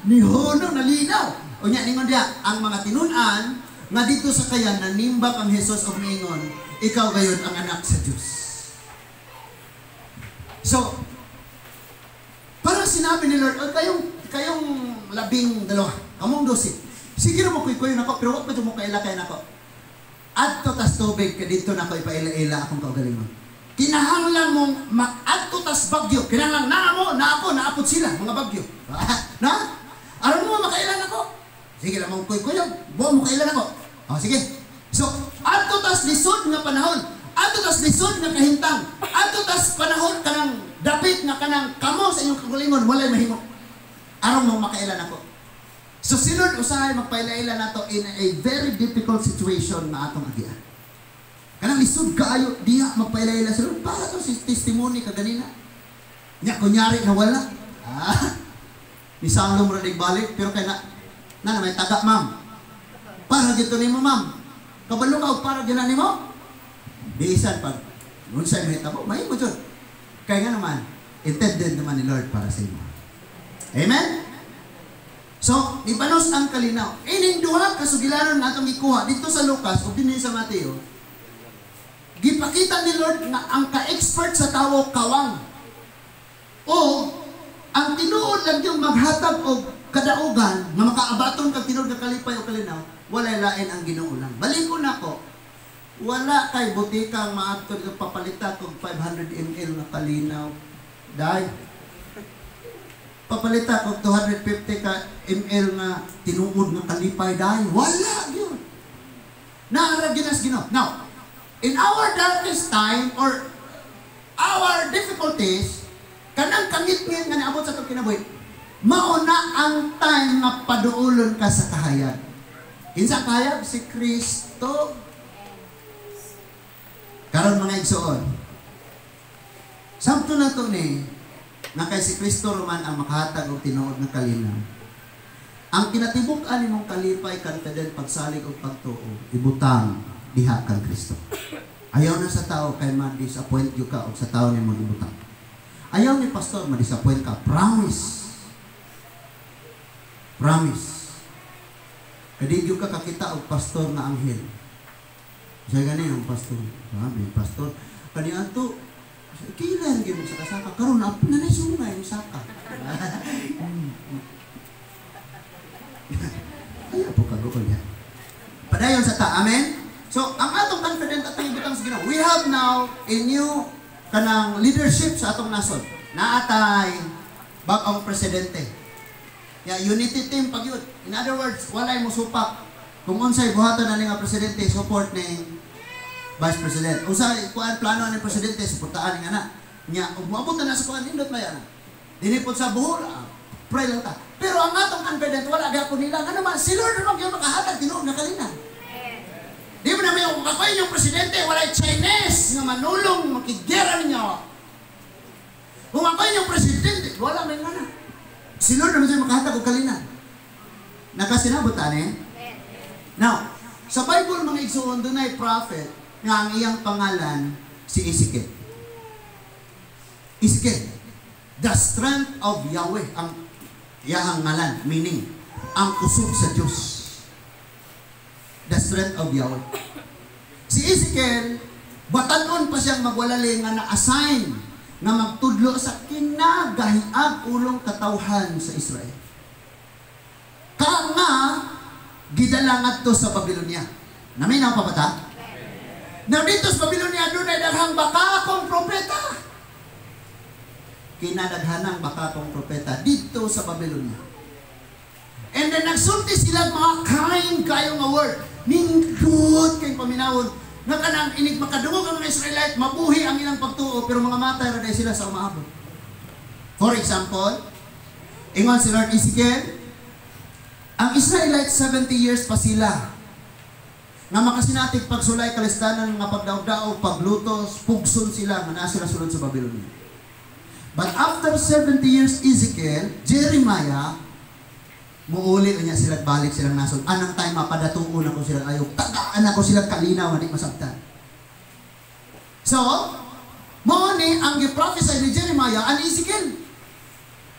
Mihunong, nalinaw. Unya ningon diha, ang mga tinun-an nga dito sa sakayan nanimbak ang Jesus og miingon, "Ikaw gayon ang anak sa Dios." So, parang sinabi ni Lord, "Oh, kayong kayong 12, kamong 12. Sige ra mo kuy-kuy nako, pero wa pa mo kaila kay nako. Adto tas tubig kay dito nako ipaila-ila akong kaugalingon. Kinahanglan mong mag-adto tas bagyo. Kinahanglan naa mo, na ako, naapod sila, mga bagyo. Na? Aron mo makailan ako. Sige lang mong kuy-kuyog, buo mo kailan ako. Oh, sige. So, adto tas lisod nga panahon, adto tas lisod nga kahimtang, adto tas panahon kanang dapit nga kanang kamo sa inyong kaugalingon walay mahimo. Aron mo makailan ako." So si Lord usahay magpaila-ila nato in a very difficult situation nga atong agian. Kanang lisod kaayo diha magpaila-ila sa Lord para to si testimony kaganina. Nya kunyari na wala. Ah. Ni salom ra balik pero kay na na may taga, ma'am. Para gito nimo, ma'am. Kabalo ka og para gina nimo? Bisan pag unsay mahitabo, mahimo jud. Kay nga naman, intended naman ni Lord para sa imo. Amen? So, nibanos ang kalinaw. Ining duha kasugilanon nga atong gikuha dito sa Lucas ug dinhi sa Mateo. Gipakita ni Lord nga ang ka-expert sa tawo kawang. O ang tinuod lang yung maghatag og kadaugan nga makaabaton kag tinuod nga kalipay o kalinaw, walay lain ang Ginoo lang. Balikon nako. Wala kay butikang maadto dito papalitan og 500 ml nga kalinaw. Dai. Papalita og 250 ka ml nga tinuod nga kalipay, dai. Wala gyud. Naara gyud nas Ginoo. Now, In our darkest time or our difficulties, kanang kangitngit nga niabot sa atong kinabuhi, mao na ang time nga paduolon ka sa kahayag. Kinsa ang kahayag? Si Kristo. Karon, mga igsoon, samto na to ni nga kay si Kristo roman ang makahatag og tinuod nga kalinaw. Ang kinatibuk-an nimong kalipay, confident, pagsalig og pagtuo, ibutang diha kang Kristo. Ayaw na sa tao kay ma-disappoint gyud ka og sa tao nimo ibutang. Ayaw ni pastor, ma-disappoint ka. Promise. Promise. Kadi gyud ka kakita og pastor nga anghel. Siya gani ang pastor. Sabi, pastor, kani ato, kailan gyud mo sa kasaka? Karon na nanay sungay yung saka. Ayaw po kagukol niya. Padayon sa ta. Amen? So, ang atong confident at ang ibutang sa Ginoo, we have now a new kanang leadership sa atong nasod. Naatay bag-ong presidente. Ya, unity team pag yun. In other words, walay mo supak. Kung unsay buhaton ani nga presidente, support ni vice president. Unsay kuan plano ni presidente, suportaan ni ana. Nya ug moabot na sa kuan, nindot ba yan? Dinhi pod sa Bohol, pray lang ta. Pero ang atong confident, wala gapon nila. Ngano man, si Lord naman gyud makahatag tinuod nga kalinaw. Di mo na may kung ako inyong presidente, walay Chinese nga manulong makigera ninyo. Kung ako inyong presidente, wala may ngana. Si Lord naman siya makahatag og kalinaw. Nakasinabot ani? Now, sa Bible, mga igsoon, dunay prophet nga ang iyang pangalan si Ezekiel. Ezekiel, the strength of Yahweh, ang iyahang ngalan, meaning, ang kusog sa Diyos. The strength of Yahweh. Si Ezekiel, batanon pa siyang magwalali nga na-assign nga magtudlo sa kinagahiag ulong katawhan sa Israel. Ka nga, gidala ngadto sa Babylonia. Naminaw pa ba ta? Now dito sa Babylonia, dunay daghang bakakong propeta. Kinadaghanang bakakong propeta dito sa Babylonia. And then nagsulti sila mga kind kayo nga word. Nindot kay paminawon. Nga kanang inig makadungog ang mga Israelite, mabuhi ang ilang pagtuo, pero mga matay ra sila sa umaabot. For example, ingon si Lord Ezekiel, ang Israelite, 70 years pa sila nga makasinatig pagsulay kalisdanan nga pagdaog-daog, paglutos, pugson sila nga naa sila sulod sa Babylonia. But after 70 years, Ezekiel, Jeremiah, muuli niya sila, balik silang nasod. Anang time mapadatuon ako sila ayo. Tagaan ako sila kalinaw nga di masabtan. So, mao ni ang gi-prophesy ni Jeremiah an Ezekiel.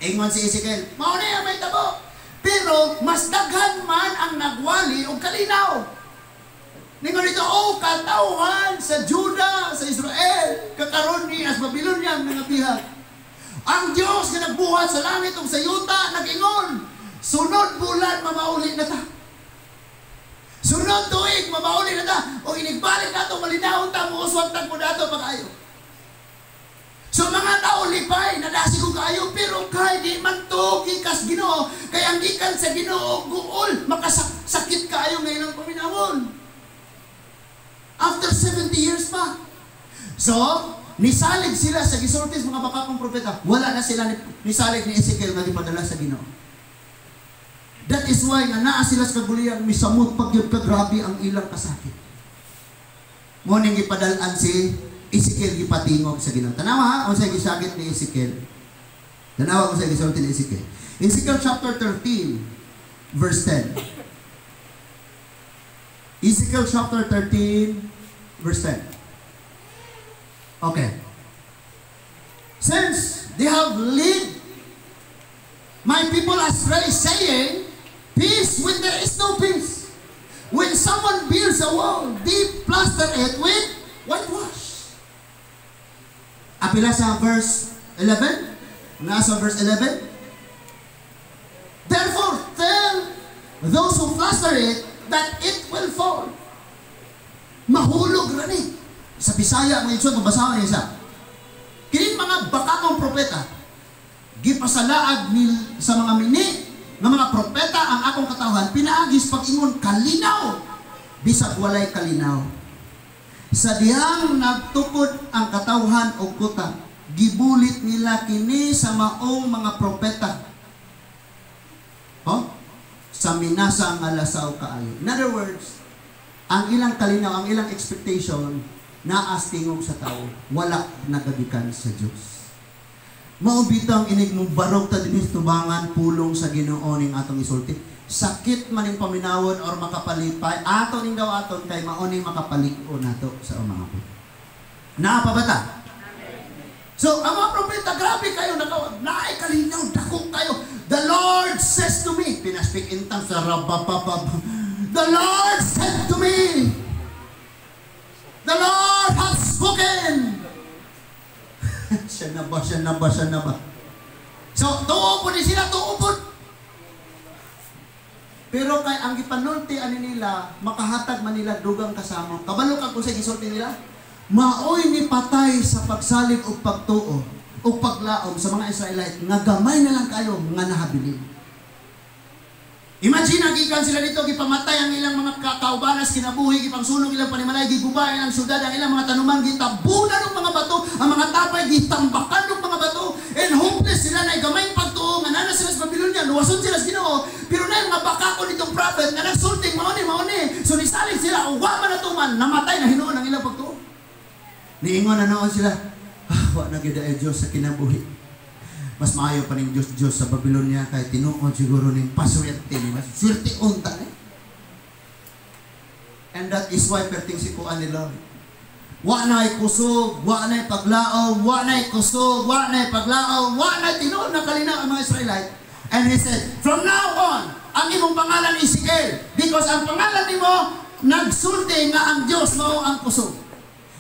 Ingon si Ezekiel, mao ni ang may tabo. Pero mas daghan man ang nagwali og kalinaw. Ningon dito, "Oh, katawhan sa Juda, sa Israel, kakaron ni as Babylonia ang mga bihag. Ang Dios nga nagbuhat sa langit ug sa yuta, nag-ingon, sunod bulan mamauli na ta. Sunod tuig mamauli na ta. O inigbalik nato malinawon ta, muuswag tag mo dato pag-ayo." So mga tao lipay, nadasi ko kaayo, pero kay di man to gikas Ginoo, kay ang gikan sa Ginoo guol, makasakit kaayo nga ilang paminawon. After 70 years pa. So, nisalig sila sa gisultis mga bakakong propeta. Wala na sila nisalig ni Ezekiel nga gipadala sa Ginoo. That is why nga naa sila sa kaguliyang, misamot pag yun kagrabe ang ilang kasakit. Mo ning gipadal-an si Ezekiel, gipatingog sa Ginoo. Tanawa ha, unsay gisagit ni Ezekiel. Tanawa unsay gisulti ni Ezekiel. Ezekiel chapter 13 verse 10. Ezekiel chapter 13 verse 10. Okay. "Since they have led my people astray, saying, 'Peace,' when there is no peace. When someone builds a wall, they plaster it with whitewash." Apila sa verse 11? Nasa verse 11? "Therefore, tell those who plaster it that it will fall." Mahulog rani. Sa Bisaya, mga igsoon, kung basahon niya siya. Kining mga bakakong propeta, gipasalaag ni sa mga mini nga mga propeta ang akong katawhan, pinaagis pag-ingon kalinaw, bisag walay kalinaw. Sa dihang nagtukod ang katawhan og kuta, gibulit nila kini sa maong mga propeta. Oh? Sa minasa nga lasaw kaayo. In other words, ang ilang kalinaw, ang ilang expectation, naas tingog sa tao, wala nagagikan sa Dios. Mao bitang inig mo barog ta dinhi sa tubangan, pulong sa Ginoo ning atong isulti. Sakit man ning paminawon or makapalipay, ato ning daw aton kay mao ning makapalig-o nato sa umabot. Naa pa ba ta? So, ang mga propeta, grabe kayo, naka, naay kalinaw, dako kayo. The Lord says to me, pina-speak in tongues, rabababab. The Lord said to me, the Lord has spoken. Siya na ba, siya na ba, siya na ba? So, tuo po ni sila, tuo po. Pero kay ang gipanulti ani nila, makahatag man nila dugang kasama. Kabalo ka kung sa gisulti nila? Maoy ni patay sa pagsalig og pagtuo o paglaom sa mga Israelite nga gamay na lang kayo nga nahabilin. Imagine, gikan sila dito, gipamatay ang ilang mga kaubanas, kinabuhi, gipangsunog ilang panimalay, giguba ang syudad, ang ilang mga tanuman, gitabunan ng mga bato, ang mga tapay, gitambakan ng mga bato, and hopeless sila na gamay pagtuo, nga nana sila sa Babylonia, luwason sila sa Ginoo, pero na yung mga bakako nitong prophet, nga nagsulting, mauni, mauni, so nisalig sila, wa man natuman, namatay na hinuon ang ilang pagtuo. Niingon na noon sila, ah, wa na gyud ay Diyos sa kinabuhi. Mas maayo pa ning Diyos Diyos sa Babylonia kay tinuod siguro ning paswerte ni mas swerte unta ni. And that is why perting sikuan ni Lord. Wa na'y kusog, wa na'y paglaom, wa na'y kusog, wa na'y paglaom, wa na'y tinuod na kalinaw ang mga Israelite. And he said, from now on, ang imong pangalan Ezekiel, because ang pangalan nimo nagsulti nga ang Dios mao ang kusog.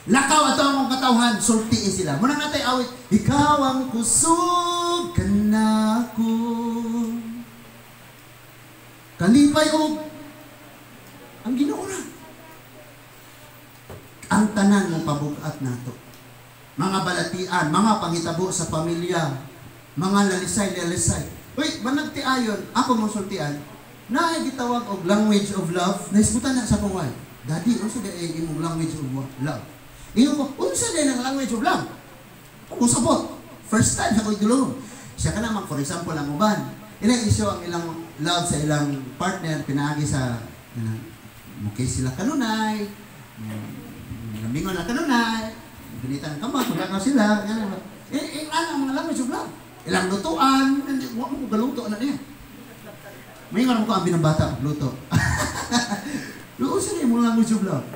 Lakaw ato ang katawhan, sultiin sila. Muna natay awit, ikaw ang kusog kanako. Kalipay og ang Ginoo na. Ang tanan ng pabugat nato. Mga balatian, mga panghitabo sa pamilya, mga lalisay-lalisay. Uy, managtiayon, ako mong sultian, na gitawag og language of love, naisbutan na sa akong wife. Daddy, unsa di imong language of love? Ingon ko, unsa di ang language of love? Ako sabot. First time sa ko itulong. Siya ka naman, for example, ang uban. Ilang isyo ang ilang love sa ilang partner, pinaagi sa, mukay sila kanunay, namingon na kanunay, gunitan ka mo, magkakaw sila, ang mga language of love. Ilang lutuan, wa mo galuto na niya. May nga ko ang binabata, luto. Luto sila yung language of love.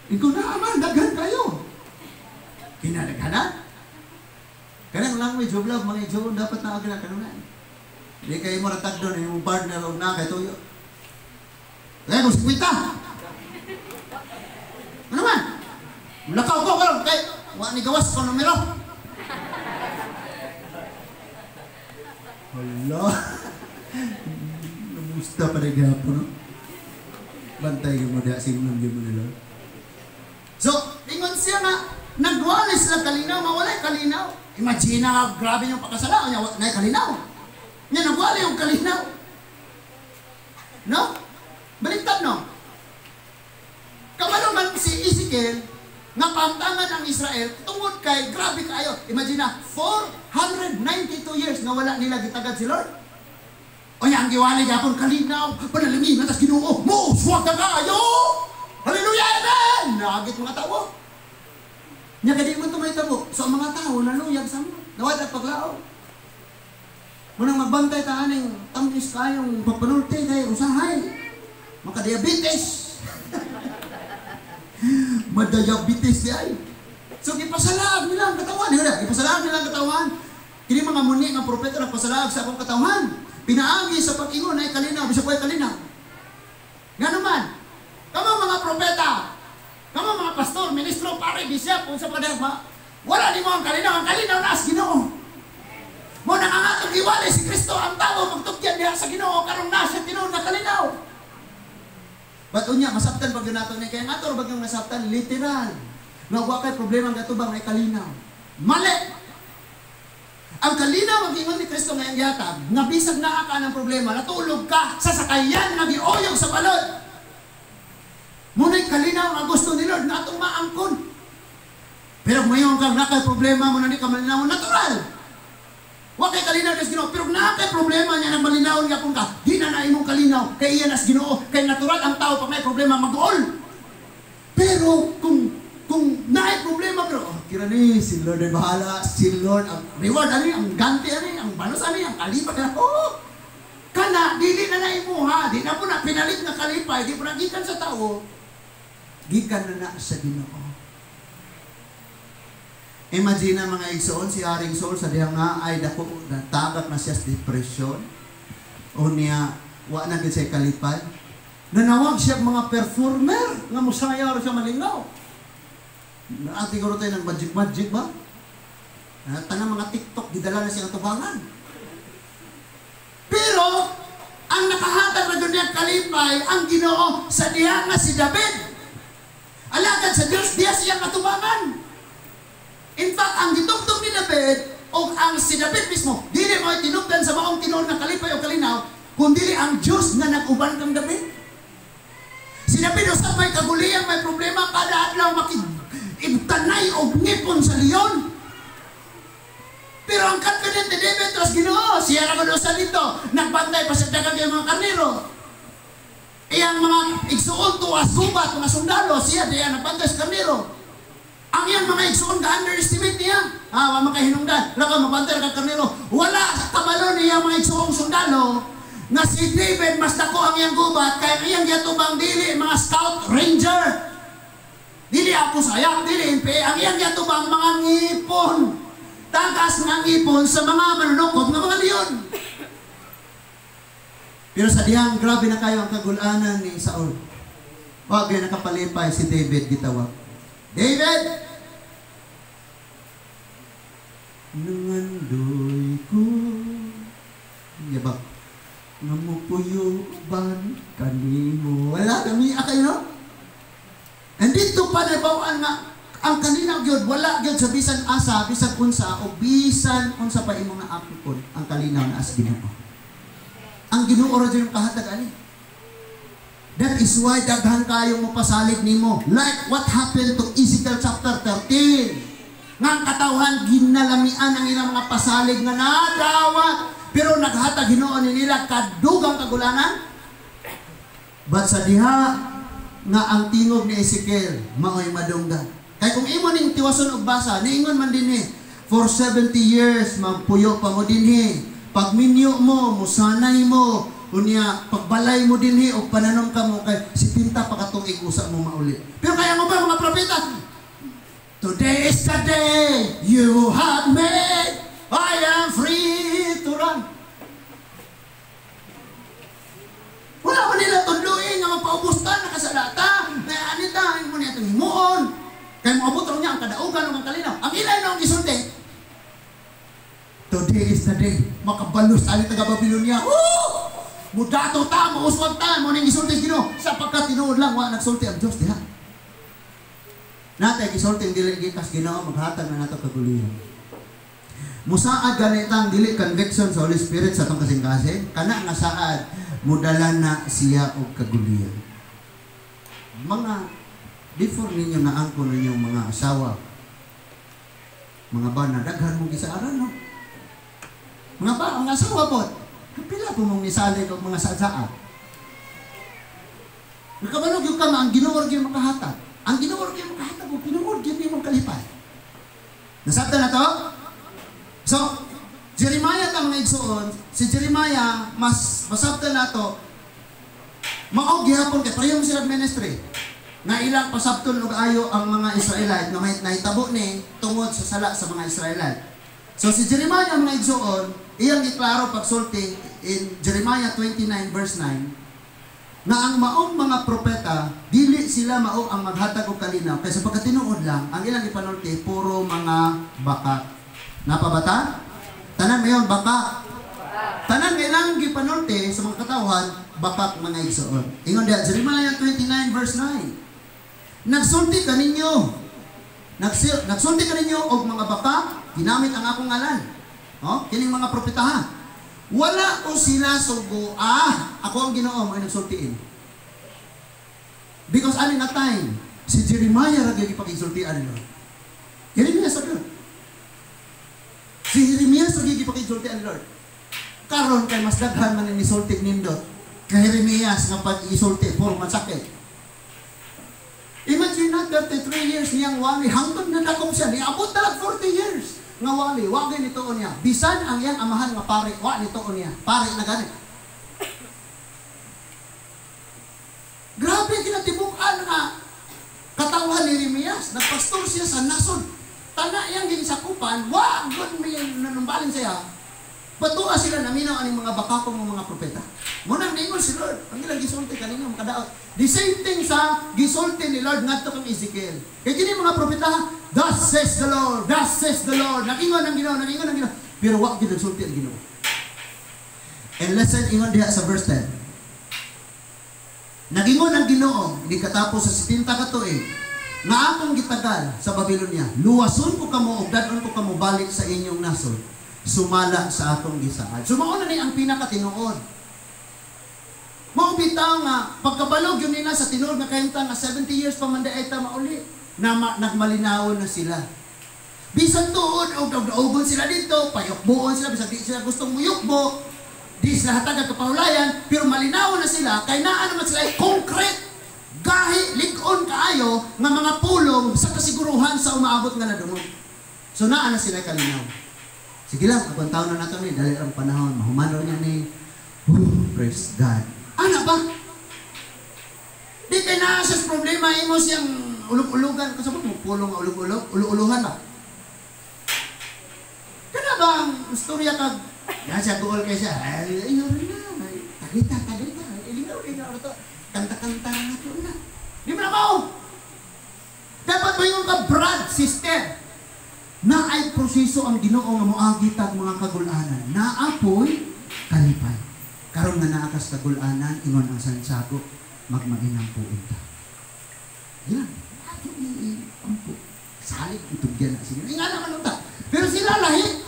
Ikaw na aman, daghan kayo. Kinadaghanan. Kanang language of love, mga ijoon, dapat na agad na kanunay. Hindi kayo mo ratag doon, yung partner o na kay tuyo. Kaya kung sikwita. Ano man? Lakaw ko karon kay wa ni gawas ko numero. Hala. Namusta pa rin gihapon, no? Bantay mo diha, signum mo nila. So, ingon siya nga, nagwali sila kalinaw, mawalay kalinaw. Imagine na, grabe yung pagkasala, niya, na kalinaw. Niya, nagwali yung kalinaw. No? Baliktad, no? Kabalo man si Ezekiel, nga pantangan ang Israel, tungod kay, grabe kayo. Imagine na, 492 years nga wala nila gitagad si Lord. O niya, ang giwali gapon, kalinaw, panalangin, atas Ginoo, mo, suwag na kayo! Hallelujah, amen! Nagit mga tao. Nya kadi mo ito may tabo. So ang mga tao, naluyag sa mo. Nawad at paglaom. Munang magbantay ta aning tamis kayong pagpanulti kay usahay. Makadiabetes. Madiabetes di ay. So gipasalaag nila ang katawan. Gipasalaag nila ang katawan. Kini mga muni nga propeta nagpasalaag sa akong katawan. Pinaagi sa pag-ingon ay kalinaw, bisag way kalinaw. Ngano man? Kamo mga propeta, kamo mga pastor, ministro, pare, bishop, unsa pa ba? Wala nimo ang kalinaw na sa Ginoo. Mo nang ang atong giwali si Kristo ang tao magtugyan diha sa Ginoo karong na siya tinuod na kalinaw. But unya masabtan pag yun nato ni kay ato bag yung nasabtan literal. Nga wa kay problema ang gatubang ay kalinaw. Mali. Ang kalinaw ang ingon ni Kristo ngayong gihatag, nga bisag naa ka ng problema, natulog ka sa sakayan nga gioyog sa balod. Muna'y kalinaw nga gusto ni Lord nga atong maangkon. Pero kung mayon kang nakay problema mo na di ka malinaw, natural. Wa kay kalinaw sa Ginoo, pero kung naa kay problema niya nang malinawon gyapon ka, di na na imong kalinaw kay iya nas Ginoo, kay natural ang tao pag may problema mag-uol. Pero kung naay problema pero oh, kira ni si Lord ay bahala, si Lord ang reward ani, ang ganti ani, ang banos ani, ang kalipay ani. Oh, kana dili na na imuha, di na po na pinalit nga kalipay, di po na gikan sa tao, gikan na na sa Ginoo. Imagine na mga igsoon, si Haring Saul sa dihang nga ay dako natagak na siya sa depression. O niya, wa na gid siya kalipay. Nanawag siya mga performer nga musayaw ra siya malingaw. Ate siguro tayo ng magic-magic ba? Tanang mga TikTok, gidala na siya ang tubangan. Pero, ang nakahatag na niya kalipay, ang Ginoo sa diha nga si David. Alagad sa Diyos, diha siya katubangan. In fact, ang gitugtog ni David, o ang si David mismo, dili mo tinugdan sa maong tinuod nga kalipay o kalinaw, kundi ang Diyos nga nag-uban kang David. Si David usab may kaguliyang, may problema, kada adlaw makig-ibtanay og ngipon sa leon. Pero ang confident ni David tras Ginoo, siya ra gud usa dito, nagbantay pa sa daghang kay mga karnero. Iyang mga igsuon tuwas gubat, mga sundalo, siya diya nagbantay sa karnero. Ang iyang mga igsuon ga-underestimate niya. Ah, wa man kay hinungdan, laka mabantay ka karnero. Wala kabalo niya mga igsuong sundalo nga si David mas dako ang iyang gubat kay ang iyang giatubang dili mga scout ranger. Dili ako sayang, dili NPA. Ang iyang giatubang mga ngipon. Tagas nga ngipon sa mga manunukob nga mga leon. Pero sa dihang grabe na kayo ang kagulanan ni Saul. Wa gyud nakapalipay si David gitawag. David! Nangandoy ko yabak nga mupuyo ban kanimo. Wala kami kayo no? And dito pa nabawaan nga ang kanina gyud wala gyud sa bisan asa, bisan unsa o bisan unsa pa imong naapon ang kalinaw na as Ginoo. Ang Ginoo ra jud yung kahatag ani. That is why daghan kayo mo pasalig nimo. Like what happened to Ezekiel chapter 13. Nga ang katawhan ginalamian ang ilang mga pasalig nga nadawat, pero naghatag Ginoo ni nila kadugang kagulanan. But sa diha nga ang tingog ni Ezekiel maoy madunggan. Kay kung imo ning tiwason og basa, niingon man dinhi, for 70 years magpuyo pa mo dinhi. Pagminyo mo, musanay mo, unya pagbalay mo dinhi og pananom ka mo kay 70 pa ka tuig usa mo mauli. Pero kaya mo ba mga propeta? Today is the day you have made. I am free to run. Wala man nila tunduin nga magpaubos ta nakasalata. Na anita mo niya itong himuon. Kay moabot raw niya ang kadaugan ug ang kalinaw. Ang ilay na ang gisulti. Today is the day. Makabalos ani taga Babylonia. Woo! Mudato ta, muuswag ta, mo ning gisulti sa Ginoo. Sapagkat tinuod lang wa nagsulti ang Dios diha. Natay gisulti ang dili gikas Ginoo maghatag na nato kagulihan. Musaad ganitang dili conviction sa Holy Spirit sa atong kasing-kasing, kana nga saad mudala na siya og kagulihan. Mga before ninyo naangkon ninyong mga asawa, mga bana, daghan mong gisaaran, no? Mga ba, mga asawa po, kapila po mong nisalig og mga saad-saad. Nakabalog yung kama, ang Ginoo ra gyud makahatag. Ang Ginoo ra gyud makahatag, og tinuod gyud nimong kalipay. Nasabtan na to? So, Jeremiah ta mga igsoon, si Jeremiah, mas masabtan na to, mao gihapon kay pareho sila ministry. Na ilang pasabton og ayo ang mga Israelite na may nahitabo ni tungod sa sala sa mga Israelite. So si Jeremiah mga igsoon, iyang giklaro pagsulti in Jeremiah 29 verse 9 na ang maong mga propeta dili sila mao ang maghatag og kalinaw kaysa pagkatinuod lang ang ilang ipanulti puro mga baka. Napabata? Tanan mayon baka. Tanan nga ilang gipanulti sa mga katawhan bakak mga igsoon. Ingon diha Jeremiah 29 verse 9. Nagsulti kaninyo. Nagsulti kaninyo og mga baka, ginamit ang akong ngalan. Oh, kining mga propetaha. Wala ko sila sugo. Ah, ako ang Ginoo mo nagsultiin. Because ani nga time, si Jeremiah ra gyud gipakigsultian ni Lord. Jeremiah sa Lord. Si Jeremiah sa gyud gipakigsultian ni Lord. Karon kay mas daghan man ni nisulti nindot kay Jeremias nga pag-isulti puro man sakit. Imagine na 33 years niyang wali hangtod na dakop siya, niabot na lang 40 years nga wali, wa gyud nituon niya. Bisan ang iyang amahan nga pare, wa nituon niya. Pare na gani. Grabe kinatibuk-an nga katawhan ni Jeremias. Nagpastor siya sa nasod. Tana iyang ginisakupan, wa gud may nanumbalin siya. Batua sila naminaw aning mga bakakong mga propeta. Munang ningon si Lord, ang ilang gisulti kanina makadaot. The same thing sa gisulti ni Lord ngadto kang Ezekiel. Kay kini mga propeta, "Thus says the Lord, thus says the Lord." Nagingon ang Ginoo, nagingon ang Ginoo. Pero wa gyud nagsulti ang Ginoo. And listen, ingon diha sa verse 10. Nagingon ang Ginoo, hindi katapos sa 70 ka tuig, nga akong gitagal sa Babylonia, luwason ko kamo ug dad-on ko kamo balik sa inyong nasod, sumala sa akong gisaad. So mao na ni ang pinakatinuod. Mao bitaw nga pagkabalog yun nila sa tinuod nga kahimtang nga 70 years pa man diay ta mauli, na nagmalinawon na sila. Bisan tuod og daog-daogon sila dito, payukboon sila bisan di sila gustong muyukbo, di sila hatag kapahulayan, pero malinaw na sila kay naa naman sila ay concrete gahi lig-on kaayo nga mga pulong sa kasiguruhan sa umaabot nga nadungog. So naa na sila kalinaw. Sige lang, akong taon na nato ni, dali ang panahon, mahumano niya ni, oh, praise God. Ana ba? Di kay naa siya problema, imo siyang ulog-ulugan. Kasi mo, pulong nga ulog-ulog, ulu-uluhan ba? Kana ba ang istorya kag, yan siya, goal kay siya, ay, ayaw na, tagita, tagita, ilingaw, ilingaw na to, kanta-kanta na to na. Di mo na mao! Dapat mo yung ka, brad, sister, na ay proseso ang Ginoo nga moagi tag mga kagulanan. Naapoy kalipay. Karon nga naa kas kagulanan, ingon ang Santiago, magmainang puon ta. Yan. Ato ampo. Salig itugyan na sila. Inga naman ta. Pero sila lahi.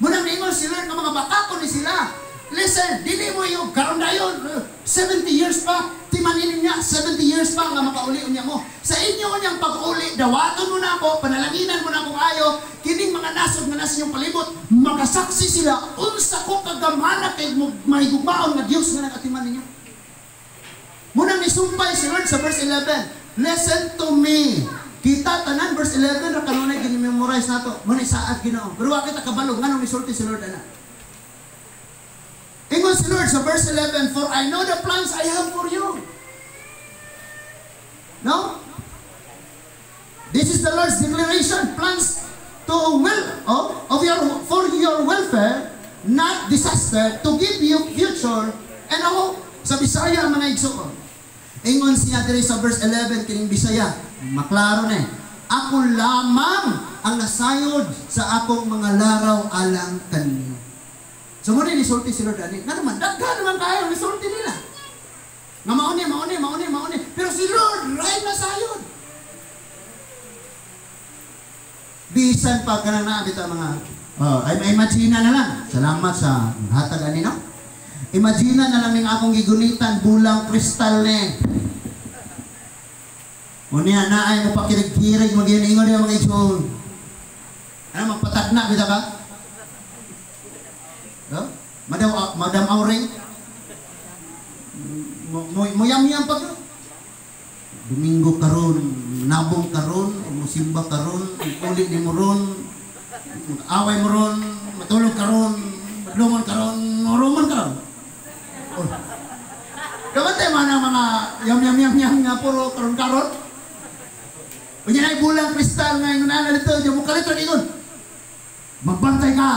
Munang niingon sila nga mga bakako ni sila. Listen, dili mo yung karon dayon 70 years pa, timaninin niya 70 years pa nga makauli unya mo. Sa inyo unyang pag-uli, dawaton mo na ako, panalanginan mo na akong ayo, kining mga nasod nga nasa inyong palibot, makasaksi sila unsa ko kagamhana kay mahigugmaon nga Dios nga nagatiman ninyo. Munang nisumpay si Lord sa verse 11, listen to me. Kita tanan verse 11 ra kanunay gini-memorize nato. Mo ni saad Ginoo. Pero wa kita kabalo nganong nisulti si Lord ana. Ingon si Lord sa verse 11, for I know the plans I have for you. No? This is the Lord's declaration. Plans to will oh, of your for your welfare, not disaster, to give you future and a hope. Sa Bisaya mga igsoon. Ingon siya diri sa verse 11 kining Bisaya, maklaro na eh. Ako lamang ang nasayod sa akong mga laraw alang kaninyo. So muna nisulti si Lord ani. Nga naman, daghan naman kayo nisulti nila. Nga mauni, mauni, mauni, mauni. Pero si Lord, right na sayod. Bisan pa ka nang naabit ang mga, ay imagine na lang. Salamat sa hatag ani, no? Imagine na lang ning akong gigunitan, bulang kristal ni. Unya na ay mo pakirig-kirig, mag-iingon niya mga igsoon. Ano, magpatagna, bita ka? No? Madam Auring? Muyam-yam pa ka. Domingo karon, nabong karon, musimba karon, uli ni mo ron, away mo ron, matulog karon, madlungon karon, murungon karon. Oh. Kamantay man ang mga yam-yam-yam-yam nga puro karon-karon. Unya na bulang kristal nga ingon na dito, di mo kalit ingon. Magbantay ka.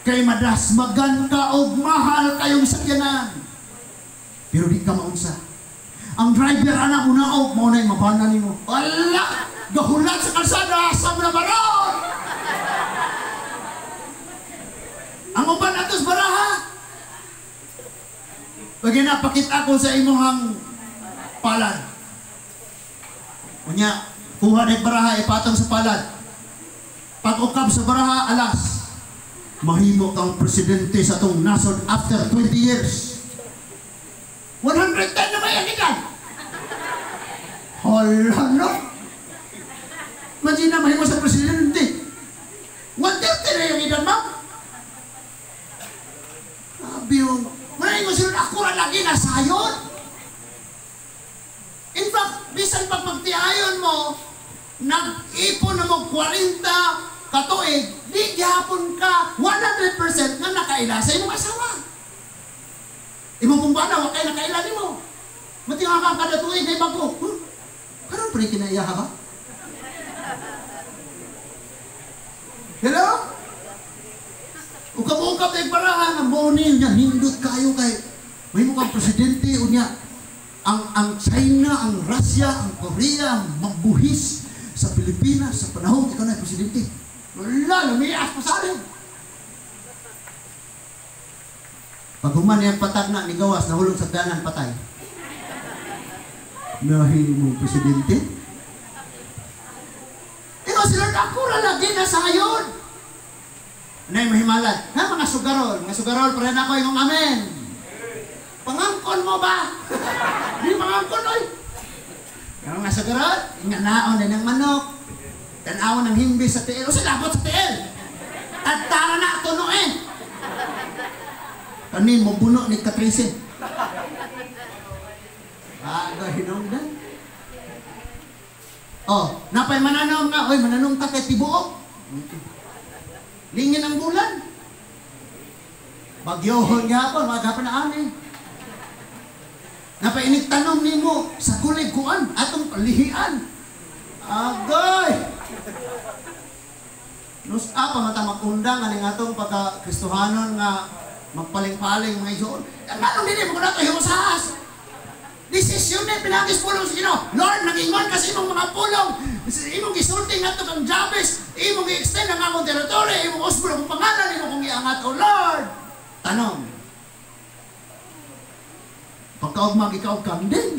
Kay madasmagan ka og mahal kayong sakyanan. Pero di ka maunsa. Ang driver anak unaog mao na mabana nimo. Wala, gahulat sa kalsada sa mo na baron. Ang uban atos baraha. Pag napakita ko sa imong palad. Unya, kuha na baraha ipatong sa palad. Pag-ukab sa baraha alas. Mahimo kang presidente sa tong nasod after 20 years. 110 na may na yung edad. Hala no? Imagine na, mahimo sa presidente. 130 na yung edad, ma'am. Grabe yung... Wala yung sila, ako ra lagi nasayon. In fact, bisan pag magtiayon mo, nag-ipon na mo 40 katuig, di gihapon ka 100% nga nakaila sa imong asawa. Imong kung bana, wa kay nakaila nimo. Matinga ka kada tuig kay bago. Huh? Karon pa rin kinaiya ba? Hello? Ukab-ukab na iparahan, ang buo niya, nindot kayo kay may mukhang presidente, unya, ang China, ang Russia, ang Korea, ang magbuhis sa Pilipinas sa panahon ikaw na presidente. Wala, lumias pa sa akin. Pag human niyang patag na ni gawas, nahulog sa danan, patay. Nahi mong presidente? Ikaw si Lord, ako ra lagi na sayon. Ano yung mahimalat? Ha, mga sugarol, pare na ako yung amen. Pangangkon mo ba? Di pangangkon, oy. Yung mga sugarol, inganaon din ng manok. Tanawon ng himbi sa tiil. O silabot sa tiil. At tara na, tunuin. Kani mo buno ni Katrisen. Bago hinungdan. Oh, napay mananom nga. Oy, mananom ta kay tibuok. Lingin ang bulan. Bagyohon gapon, wag na ani. Napay inig tanom nimo sa kulig kuan atong lihian. Agoy. Nus apa mata magundang aning atong pagka Kristohanon nga magpaling-paling mga isoon. Anong dili mo na to himosahas? Desisyon na pinagis pulong sa Ginoo. Lord, nagingon kasi imong mga pulong. Imong gisulti ngadto kang Jabez, imong gi-extend ang akong territory, imong usbon akong pangalan, imong kong iangat, O Lord. Tanong. Pagkaugmag ikaw kanding.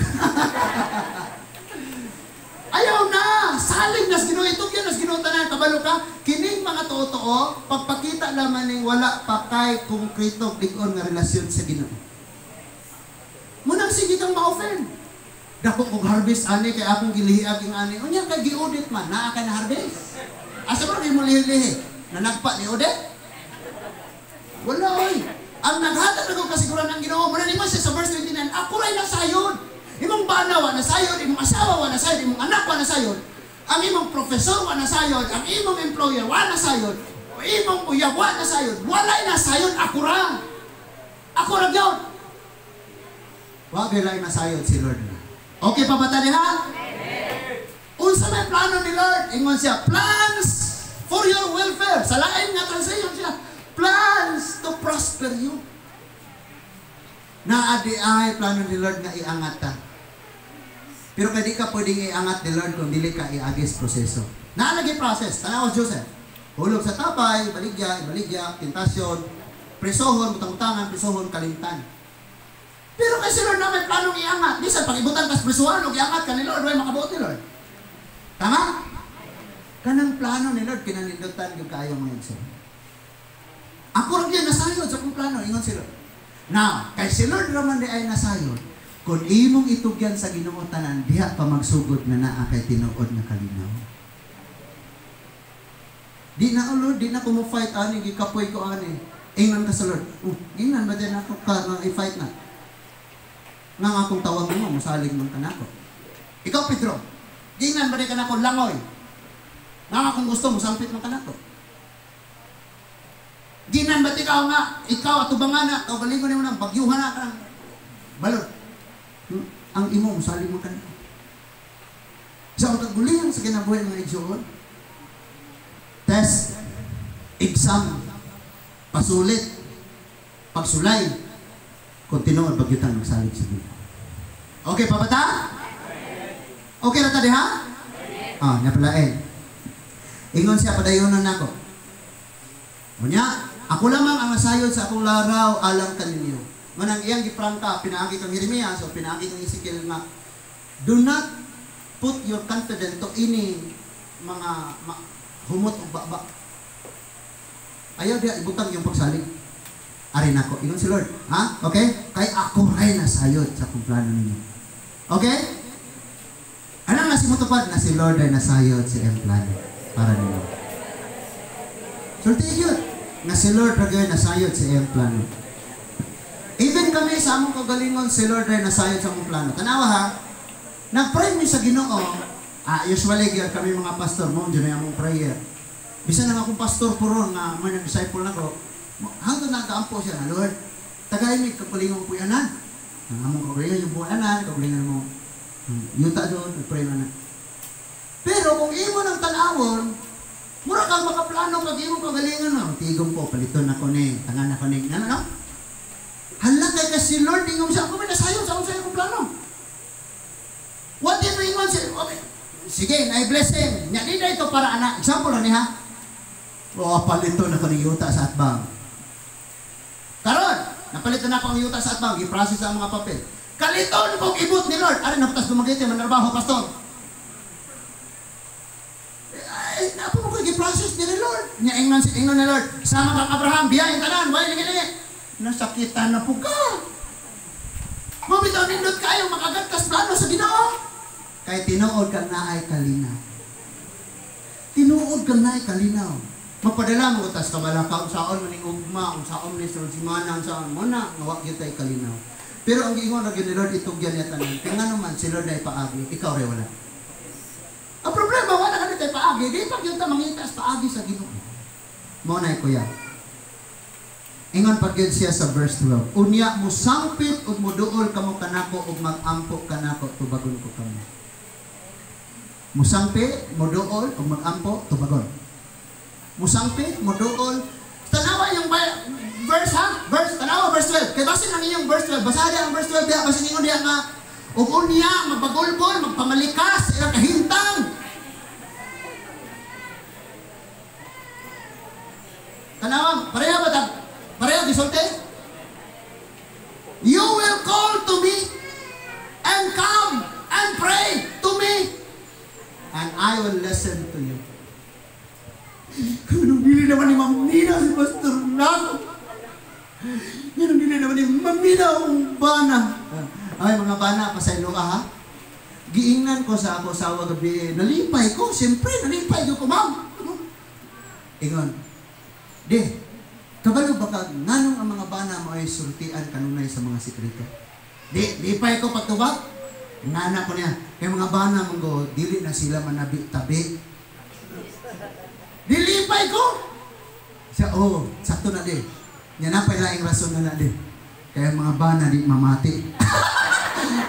Ayaw na! Salig nas Ginoo, itugyan nas Ginoo tanan, kabalo ka. Kining mga totoo, pagpakita laman ning wala pa kay konkreto lig-on nga relasyon sa Ginoo. Munang sige kang ma-offend. Dako kog harvest ani kay akong gilihiag ing ani. Unya kay gi-audit man, naa ka na harvest. Asa man mo lihi-lihi? Nanagpa ni audit? Wala oy. Ang naghatag na kog kasiguran ang Ginoo, muna nimo siya sa verse 29, ako ray nasayon. Imong bana wa nasayon, imong asawa wa nasayon, imong anak wa nasayon, ang imong professor wa nasayon, ang imong employer wa nasayon, imong uyab wa nasayon, walay nasayon, ako ra. Ako ra gyud. Wa gyud nasayod si Lord na. Okay pa ba ta diha? Unsa may plano ni Lord? Ingon siya, plans for your welfare. Sa lain nga translation siya, plans to prosper you. Naa di ay plano ni Lord nga iangat ta. Pero kay di ka pwedeng iangat ni Lord kung dili ka iagis proseso. Naa lagi process. Tanaw Joseph. Hulog sa tapay, baligya, ibaligya, tentasyon, presohon, butang-utangan, presohon, kalimtan. Pero kay si Lord na may planong iangat. Bisan pag-ibutan kas presohan og iangat ka ni Lord, way makabuot ni Lord. Tama? Kanang plano ni Lord kinanindutan gyud kaayo mga igsoon. Ako ra gyud nasayod sa akong plano, ingon si Lord. Now, kay si Lord raman di ay nasayod, kung imong itugyan sa Ginoo tanan, diha pa magsugod na naa kay tinuod nga kalinaw. Di na, oh Lord, di na ko mo fight ani, gikapoy ko ani. Ingon ka sa Lord. Oh, ingnan ba din ako ka nga i-fight na? Nga nga akong tawag mo, musalig man ka nako. Ikaw, Pedro, ingnan ba din ka nako langoy? Nga nga kung gusto, musampit man ka nako. Ginan ba ikaw nga, ikaw atubangan na, kaugalingon nimo nang bagyuhan na ka ng balot. Ang imo, musalig man ka nako. Sa kagulihan sa kinabuhi mga igsoon, test, exam, pasulit, pagsulay, kung tinuod bagyutan magsalig sa Ginoo. Okay pa ba ta? Okay na ta diha? Ah, napalain. Ingon siya padayonon nako. Unya, ako lamang ang nasayod sa akong laraw alang kaninyo. Manang iyang giprangka pinaagi kang Jeremias o pinaagi kang Ezekiel nga do not put your confidence to ini mga humot o baba. Ayaw diha ibutang yung pagsalig. Ari nako, ingon si Lord. Ha? Okay? Kay ako ray nasayod sa akong plano ninyo. Okay? Ano nga si motupad na si Lord ay nasayod sa iyang plano para nimo. Sulti yun. Nga si Lord ra nasayod sa iyang plano. Even kami sa among kagalingon, si Lord ay nasayod sa among plano. Tanawa ha, nagpray mi sa Ginoo. Usually gyud kami mga pastor mo dyan ay among prayer. Bisan na akong pastor puron nga may nag-disciple nako, hangtod nagaampo siya nga, Lord, tagay mi kagalingon puyanan. Ang among kagalingon yung puyanan, kagalingon mo yuta doon, nagpray man na. Pero kung imo ng tan-awon, mura kang makaplano kag imong kagalingon mo. Tigom ko, paliton ako ni, tangan ako ni, ano no? Hala kay kasi Lord, ingom siya, ako may nasayon sa akong sa akong plano. What if ingon siya? Okay. Sige, na blessing. Nya di na ito para anak. Example ni ha. O, paliton ako ni yuta sa atbang. Karon, napaliton ako ang yuta sa atbang, gi-process ang mga papel. Kaliton kong ibot ni Lord. Ari naputas Dumaguete, manarbaho, pastor. Ay, napo mo ko gi-process ni Lord. Nya ingnon si ingnon ni Lord, sama kang Abraham, biyahin tanan, way lingi-lingi. Nasakitan na po ka. Mabitaw nindot kayo makagatkas plano sa Ginoo. Kay tinuod kang naay kalinaw. Tinuod kang naay kalinaw. Mapadala mo tas kabalaka unsaon man ning ugma, unsaon ni sa simana, unsaon mo na nga wa gyud tay kalinaw. Pero ang giingon ra gyud ni Lord itugyan niya tanan. Kay ngano man si Lord ay paagi, ikaw re wala. Ang problema wala ka tay paagi, di pa gyud ta mangita sa paagi sa Ginoo. Mo na kuya. Ingon pa gyud siya sa verse 12. Unya musangpit ug muduol kamo kanako ug magampo kanako, tubagon ko kamo. Musangpit, muduol ug magampo, tubagon. Musangpit, muduol. Tanawa yung verse ha? Verse, tanawa verse 12. Kay basin ang inyong verse 12. Basahan ang verse 12 diha, basin ingon diha nga ug unya magbagulbol, magpamalikas, ilang kahintang. Tanawa, pareha ba ta? Pareha gisulti? You will call to me and come and pray to me and I will listen to you. Anong dili naman ni Ma'am Nina si Pastor Nako? Anong dili naman ni Ma'am Nina ang bana? Ay mga bana, pasaylo ka ha? Giingnan ko sa ako sawa gabi, nalipay ko, siyempre nalipay ko ma'am. Ingon, di, kabalo ba ka, nganong ang mga bana mo ay sultian kanunay sa mga sikreto? Di, lipay ko pagtubag. Ngana ko niya, kay mga bana mong go, dili na sila manabi-tabi. Dilipay ko! Siya, oh, sakto na di. Yan na pala yung rason na di. Kaya mga bana di mamati.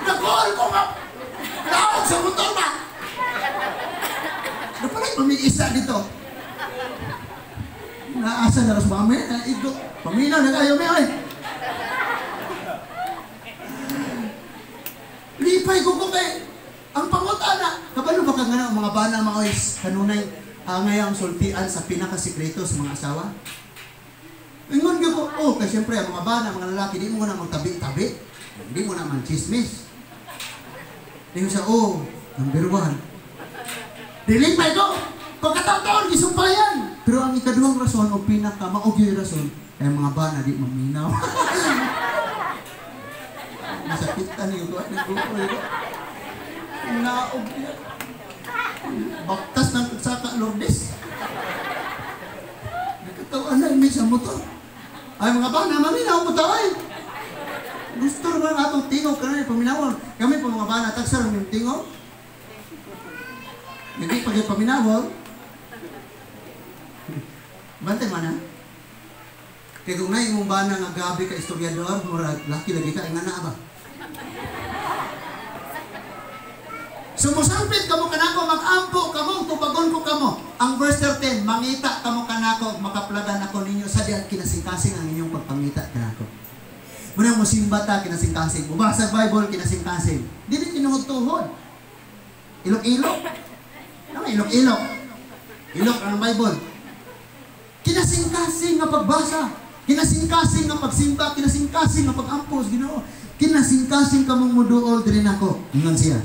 Nakuha ko nga! Laog sa motor ba? Napala'y pamig-isa dito. Naasa na ras mami, naigo. Paminaw na kayo, may. Lipay ko ko kay ang pangutana. Kabalo ba ka nga ang mga bana mga oys, kanunay ngayang sultian sa pinakasikreto sa mga asawa? Ingon ko, oh, kasi siyempre ang mga bana, mga lalaki, di mo na magtabi-tabi. Hindi mo na man chismis. Di mo siya, oh, number 1. Dilipay ko! Pagkataon-taon, gisumpayan! Pero ang ikaduhang rason o pinaka maugyoy rason, ay mga bana di maminaw. Masakitan niyo ko, nag-uoy ko. Naog niya. Baktas ng saka Lourdes. Nagkatawan na may sa motor. Ay mga bana, maminaw mo tayo. Gusto naman atong tingog ka na paminawon. Kami po mga bana, tagsar ang tingog. Hindi pa kayo paminawon. Bantay man ha? Kaya kung na imong bana nga gabi ka istoryador, murag laki lagi ka, ingana ba? Sumusangpit kamo kanako, magampo kamo, tubagon ko kamo. Ang verse 13, mangita kamo kanako, makaplagan ako ninyo sa diyan kinasingkasing ang inyong pagpangita kanako. Muna mo simba ta, kinasingkasing. Mubasa Bible, kinasingkasing. Dili tinuhod-tuhod. Ilok-ilok. Ano ilok-ilok? Ilok ang Bible. Kinasingkasing nga pagbasa. Kinasingkasing nga pagsimba. Kinasingkasing nga pag-ampos. Ginoo. Kinasingkasing kamong muduol diri nako. Ingon siya.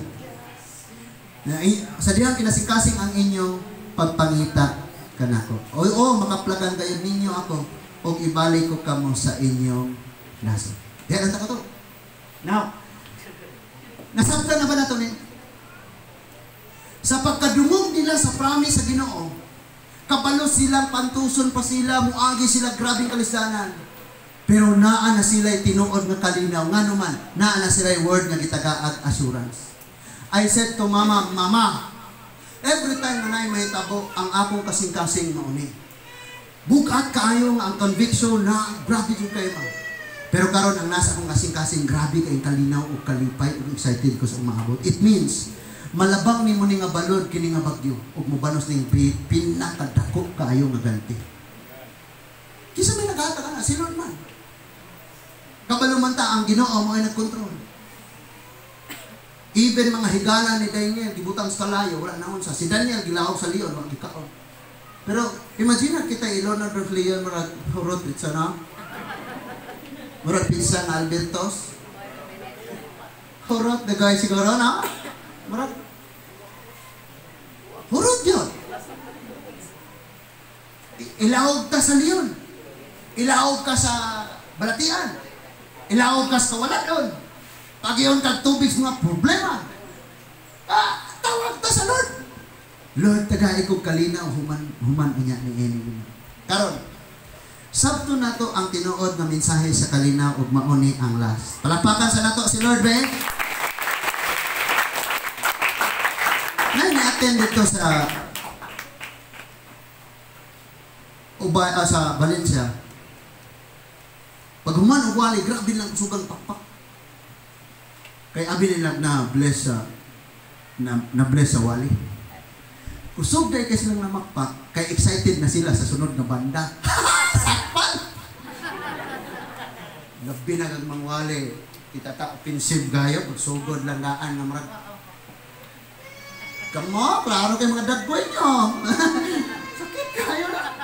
Sa diyang kinasingkasing ang inyong pagpangita kanako. O, o makaplagan kayo ninyo ako o ibalik ko kamo sa inyong nasod. Diyan ang ko to. Now, Nasabtan na ba nato ni? Sa pagkadungog nila sa promise sa Ginoo, kabalo silang pantuson pa sila, muagi sila grabing kalisdanan. Pero naa na sila tinuod nga kalinaw. Nga naman, naa na sila word nga gitagaag assurance. I said to Mama, "Mama, every time na naay mahitabo, ang akong kasing-kasing mauni. Bugat kaayo nga ang conviction na grabe jud kayo, Ma. Pero karon ang nasa akong kasing-kasing, grabe kay kalinaw ug kalipay ug excited ko sa umaabot." It means malabang nimo ni nga balod kini nga bagyo ug mobanos ning pinakadako kaayo nga ganti. Kinsa may naghatag ana? Si Lord man. Kabalo man ta ang Ginoo mo ay nagkontrol. Even mga higala ni Daniel, gibutang sa kalayo, wala naon sa. Si Daniel, gilahog sa leon, wala gikaon. Pero imagine na kita ilon na leon, murag hurot pizza na. Murag pizza nga Albertos. Hurot the guy siguro na. Murag hurot yun. Ilahog ka sa leon. Ilahog ka sa balatian. Ilahog ka sa kawalan. Pagiyon kag tubig sa mga problema. Ah, tawag ta sa Lord. "Lord, tagai ko kalinaw human human unya ni ini." Karon, sabto nato ang tinuod nga mensahe sa kalinaw ug mauni ang last. Palakpakan sa nato si Lord be. Na ni-attend dito sa ubay sa Valencia. Pag human og wali, grabe lang kusugang pakpak. Kay abi nila na bless sa na, na bless sa wali. Kusog dahil kay silang namakpak, kay excited na sila sa sunod na banda. Sakpan! Labi na kag mangwali. Kita ta offensive gayo, pagsugod lang daan nga murag. Kamo, klaro kay mga dagkoy nyo. Sakit kayo na.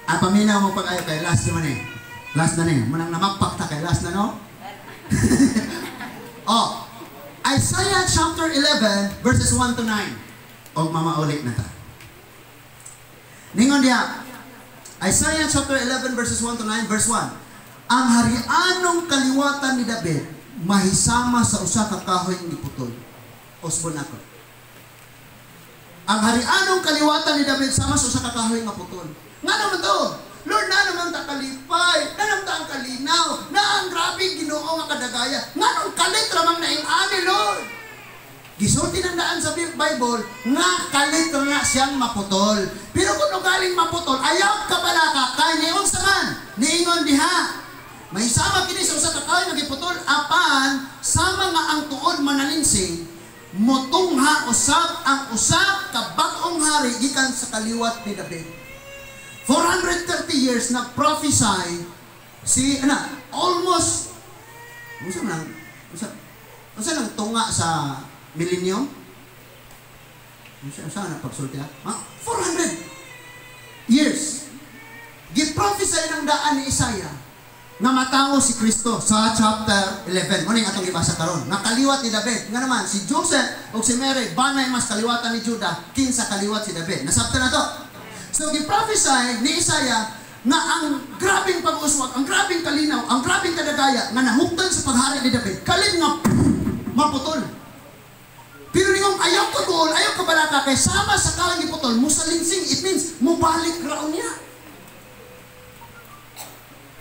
Ah, paminaw mo pag ayo kay last naman eh. Last na ni. Manang namakpak ta kay last na, no? Oh, Isaiah chapter 11 verses 1 to 9. Og mamaulit na ta. Ningon diha. Isaiah chapter 11 verses 1 to 9, verse 1. Ang harianong kaliwatan ni David mahisama sa usa ka kahoy nga giputol. Usbon ako. Ang harianong kaliwatan ni David sama sa usa ka kahoy nga putol. Nga naman to? Lord, na naman ta kalipay, na naman ta ang kalinaw, na ang grabe Ginoo nga kadagaya. Nga nung kalit ramang naing ani, Lord. Gisulti ng daan sa Bible nga kalit ra na siyang maputol. Pero kung galing maputol, ayaw ka balaka kay niunsa man, niingon diha. May sama kini sa usa ka kahoy nga giputol apan sama nga ang tuod manalinsing motungha usab ang usa ka bag-ong hari gikan sa kaliwat ni David. 430 years na prophesy si ana almost unsa man unsa unsa nang tunga sa millennium, unsa unsa na pagsulti ha, 400 years gi-prophesy ng daan ni Isaiah nga matawo si Kristo sa chapter 11. Mo ning atong gibasa karon. Nga kaliwat ni David. Nga naman si Joseph ug si Mary banay mas kaliwatan ni Judah kinsa kaliwat si David. Nasabtan na to. So gi-prophesy ni Isaiah nga ang grabing pag-uswag, ang grabing kalinaw, ang grabing kadagaya nga nahuktan sa paghari ni David, kalit nga maputol. Pero ningong ayaw ka gool, ayaw ka balaka kay sama sa kahoy giputol, musalinsing, it means mubalik raw niya.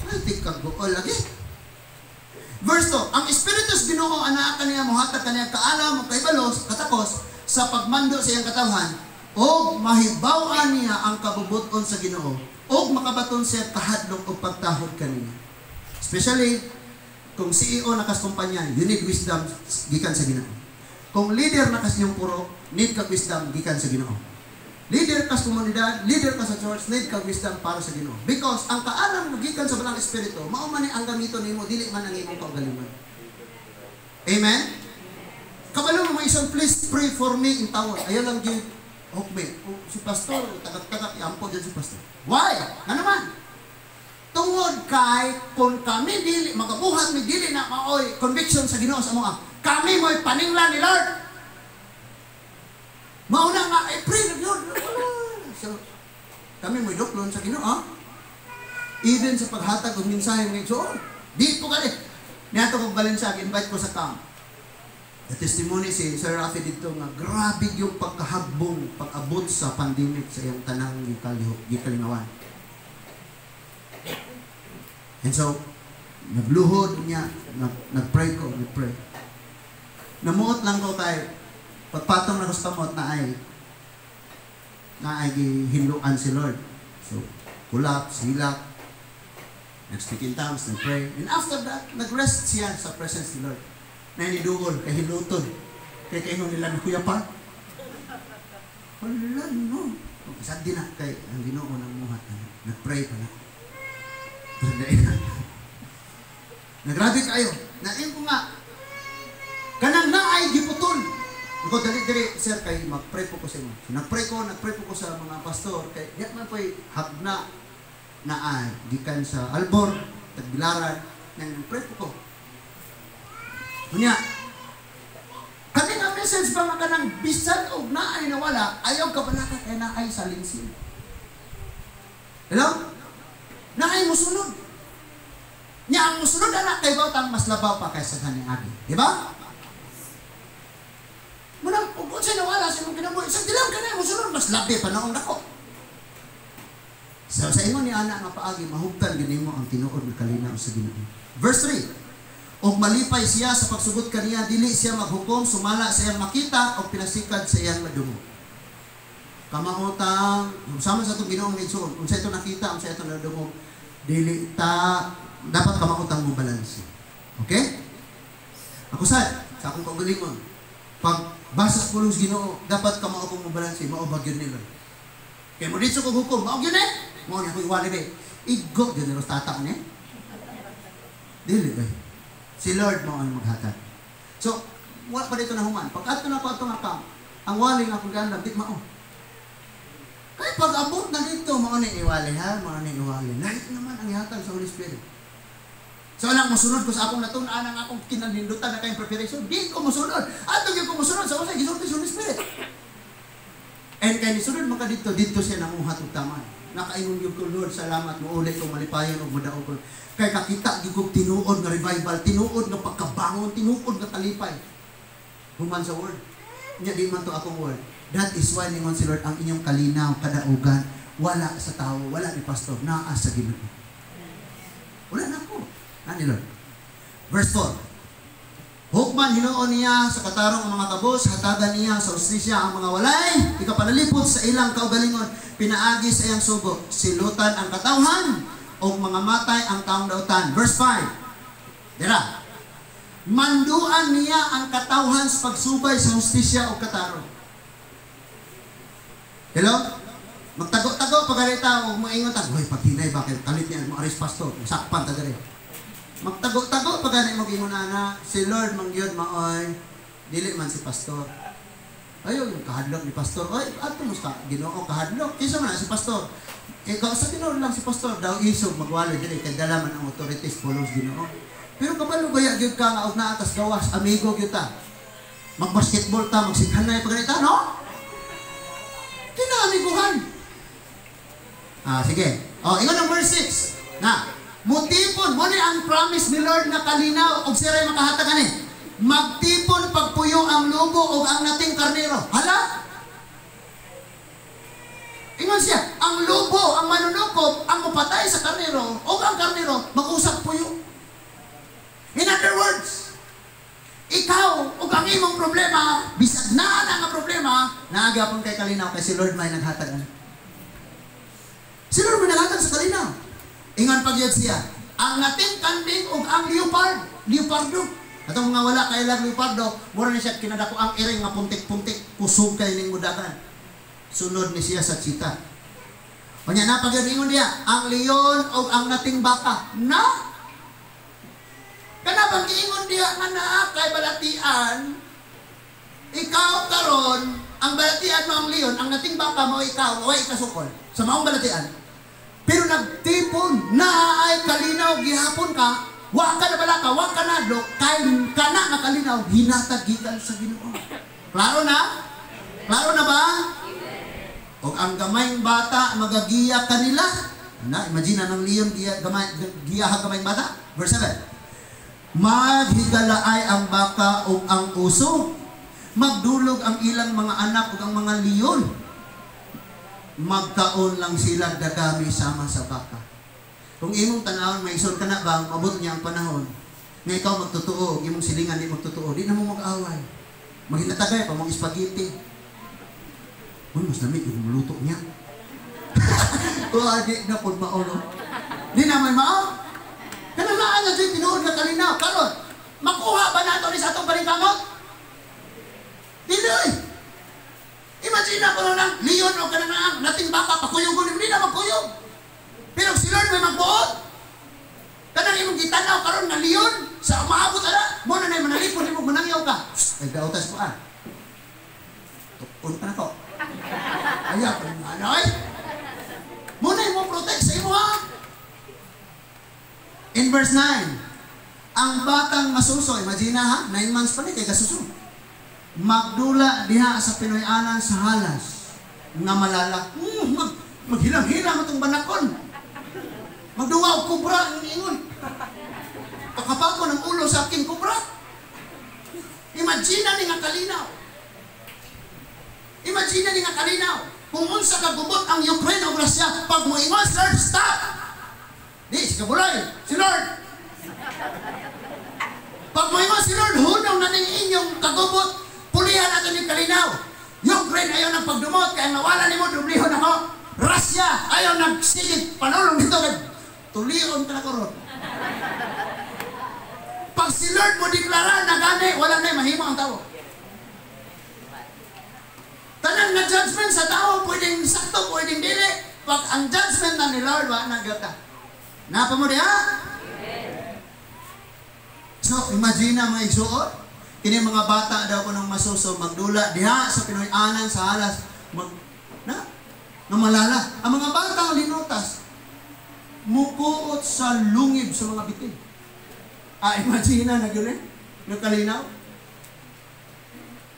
Ay, tigkagool lagi. Verse 2, ang Espiritu sa Ginoo anaa kaniya, mohatag kaniya kaalam ug kahibalos, katakos sa pagmando sa iyang katawhan, og mahibaw-an niya ang kabubut-on sa Ginoo, og makabaton siya kahadlok og pagtahod kaniya. Especially kung CEO na kas kumpanya, you need wisdom gikan sa Ginoo. Kung leader na kas inyong puro, need ka wisdom gikan sa Ginoo. Leader ka sa komunidad, leader ka sa church, need ka wisdom para sa Ginoo. Because ang kaalam mo gikan sa Balang Espiritu, mao man ni ang gamiton nimo, dili man ang imong kaugalingon. Amen? Kabalo mo mga isang, "Please pray for me" in tawon. Ayaw lang give hukme. Oh, si pastor, tagak-tagak, iampo dyan si pastor. Why? Nga naman? Tungod kay, kung kami dili, magabuhat mi dili na maoy conviction sa Ginoo sa mga, kami mo'y paningla ni Lord. Mauna nga, eh, pray na yun. So, kami mo'y duklon sa Ginoo. Even sa paghatag og mensahe ng igsoon. Di po kani. Niadto ko Valencia, invite ko sa camp. The testimony si Sir Rafi dito nga grabe yung pagkahagbong pag-abot sa pandemic sa iyang tanang gikalingawan. And so, nagluhod niya, nag-pray ko, nag-pray. Namuot lang ko kay pagpatong na ko sa kamot na ay gihinluan si Lord. So, collapse, hilak, nag-speak in tongues, nag-pray. And after that, nag-rest siya sa presence ni Lord. Na iniduol, kay hiluton. Kay kaingon nila na kuya pa. Wala, no. Sad din na, kay ang Ginoo nang muhat. Nag-pray pa na. Nagrabe kayo. Nain ko nga, kanang naay giputol. Ako dali dali, sir, kay mag-pray po ko sa inyo. So, nag-pray po ko sa mga pastor kay di man po'y hagna naay gikan sa Albor, Tagbilaran, nang nag-pray po ko. Unya, kani nga message ba nga kanang bisan og naay nawala, ayaw kabalaka kay naay sa lingsin. Hello? Naay musunod. Nya ang musunod ana kay bawtang mas labaw pa kaysa sa agi. Di ba? Munang ug unsay nawala sa imong kinabuhi, sa dilam ka na musunod mas labi pa naong dako. So, sa ingon ni ana nga paagi mahugtan gid nimo ang tinuod nga kalinaw sa Ginoo. Verse 3. Og malipay siya sa pagsugot kaniya, dili siya maghukom sumala sa iyang makita og pinasikad sa iyang madungog. Kamaotang sama sa atong Ginoong igsoon, unsa ito nakita, unsa ito nadungog, dili ta dapat kamaotang mo balanse. Okay? Ako sad sa akong kaugalingon, pag basa sa pulong sa Ginoo, dapat kamao kong mo balanse, mao ba gyud nila. Kay mo dito kog hukom, mao gyud eh. Mao ni ako iwali be. Igo gyud ni tata ni. Dili ba? Si Lord mao ang maghatag. So, wala pa dito na human. Pag adto na ko ato nga camp, ang wali nga akong giandam, di mao. Kay pag abot na dito, mao ni iwali ha, mao ni iwali. Lahat naman ang ihatag sa Holy Spirit. So alang mosunod ko sa akong natun-an ang akong kinanindutan na kayong preparation, di ko mosunod. Ato gyud ko mosunod sa unsay gisulti sa Holy Spirit. And kay nisunod man ka dito, dito siya nanguhat og tama. Nakaingon gyud ko, Lord, salamat mo uli ko malipayon og modaog ko. Kay kakita gyud kog tinuod nga revival, tinuod nga pagkabangon, tinuod nga kalipay. Human sa word. Nya di man to akong word. That is why ningon si Lord, ang inyong kalinaw, kadaugan, wala sa tao, wala ni pastor, naa sa Ginoo. Wala na ko. Ani Lord. Verse 4. Hukman hinuon niya sa katarong ang mga kabos, hatagan niya sa hustisya ang mga walay, ikapanalipot sa ilang kaugalingon, pinaagi sa iyang sugo, silutan ang katawhan, o mga matay ang taong dautan. Verse 5. Dira. Manduan niya ang katawhan sa pagsubay sa hustisya o katarong. Hello? Magtago-tago pagarita o maingon ta, "Hoy, paghinay ba kay kalit niya mo aris pastor, sakpan ta diri." Magtago-tago pag gani mo gingon ana, si Lord man gyud maoy, dili man si pastor. Ayo yung kahadlok ni pastor. Oy, adto mo sa Ginoo kahadlok. Kinsa man na si pastor? Ikaw sa Ginoo lang si pastor daw isog magwalo diri kay dala man ang authorities follows Ginoo. Pero kabalo baya gyud ka nga og naa tas gawas, amigo gyud ta. Magbasketball ta, magsighanay pa ganita, no? Kinamiguhan. Ah, sige. Oh, ingon ang verse 6. Na, mutipon, mo ni ang promise ni Lord na kalinaw og siray makahatag ani. Magtipon pagpuyo ang lobo og ang nating karnero. Hala? Ingon siya, ang lobo, ang manunukob, ang mupatay sa karnero, o ang karnero, mag-usap puyo. In other words, ikaw ug ang imong problema, bisag naa na nga problema, naa gyapon kay kalinaw kay si Lord may naghatag ani. Si Lord may naghatag sa kalinaw. Ingon pa gyud siya, ang nating kanding ug ang leopard, leopardo. Atong mga wala kay lang leopardo, mura ni siya kinadako ang iring nga puntik-puntik, kusog kay ning mudagan. Sunod ni siya sa cheetah. Unya na pag ingon diya, ang leon ug ang nating baka. Na? Kana bang giingon diya nga naa kay balatian, ikaw karon ang balatian mo ang leon, ang nating baka mo ikaw, way ikasukol sa maong balatian. Pero nagtipon, na ay kalinaw gihapon ka, wa ka na balaka, wa ka nadlok, kay kana nga kalinaw hinatag gikan sa Ginoo. Klaro na? Klaro na ba? Og ang gamayng bata magagiya kanila. Na, imagine na ng leon giya, gamay, giya ha gamayng bata. Verse 7. Maghigalaay ang baka ug ang uso. Magdulog ang ilang mga anak ug ang mga leon. Magkaon lang sila dagami sama sa baka. Kung imong tanawon, may isod ka na ba, mabot niya ang panahon nga ikaw magtotoo, imong silingan di magtotoo, di na mo mag-away. Maghinatagay pa mong spaghetti. Uy, mas dami yung luto niya. Kuha, di na po mao, no? Di na may mao. Kanang naa na dyan, tinuod na kalinaw. Karon, makuha ba nato ni sa atong paningkamot? Dili, oy. Imagine na ko lang, leon o kanang ang nating baka, pakuyog ko, hindi na magkuyog. Pero si Lord may magbuot. Kanang imong gitanaw karon nga leon, sa maabot ala, mo na na manalipon nimo manangyaw ka. Ay dautas ko ah. Tukon ka na ko. Ayaw ko nga ay. Mo na mo protect sa imo ha. In verse 9, ang batang masuso, imagine ha, 9 months pa ni kay kasuso. Magdula diha sa Pinoy-anan sa halas nga malala. Maghilang-hilang atong banakon. Magduwa og kubra ang ingon. Pakapako ng ulo sa aking kubra. Imagine ni nga kalinaw. Imagine ni nga kalinaw. Kung unsa ka gubot ang Ukraine o Russia, pag moingon si Lord, stop! Di, si Kabulay, si Lord. Pag moingon si Lord, hunong na ning inyong kagubot, pulihan natin yung kalinaw. Ukraine ayaw ng pagdumot, kaya nawala nimo, dublihon ako. Russia ayaw nagsigit, panulong dito, tulion ka na karon. Pag si Lord mo deklara na gani, wala na mahimo ang tao. Tanan nga judgment sa tao, pwedeng sakto, pwedeng dili. Pag ang judgment na ni Lord, wala na gata. Napa mo diha? So, imagine na mga igsuon. Kini mga bata daw ko ng masuso, magdula diha sa Pinoy-anan, sa halas, mag, na, nga malala. Ang mga bata ang linutas, mukuot sa lungib sa mga bitin. Ah, imagine na gyud eh. Nagkalinaw.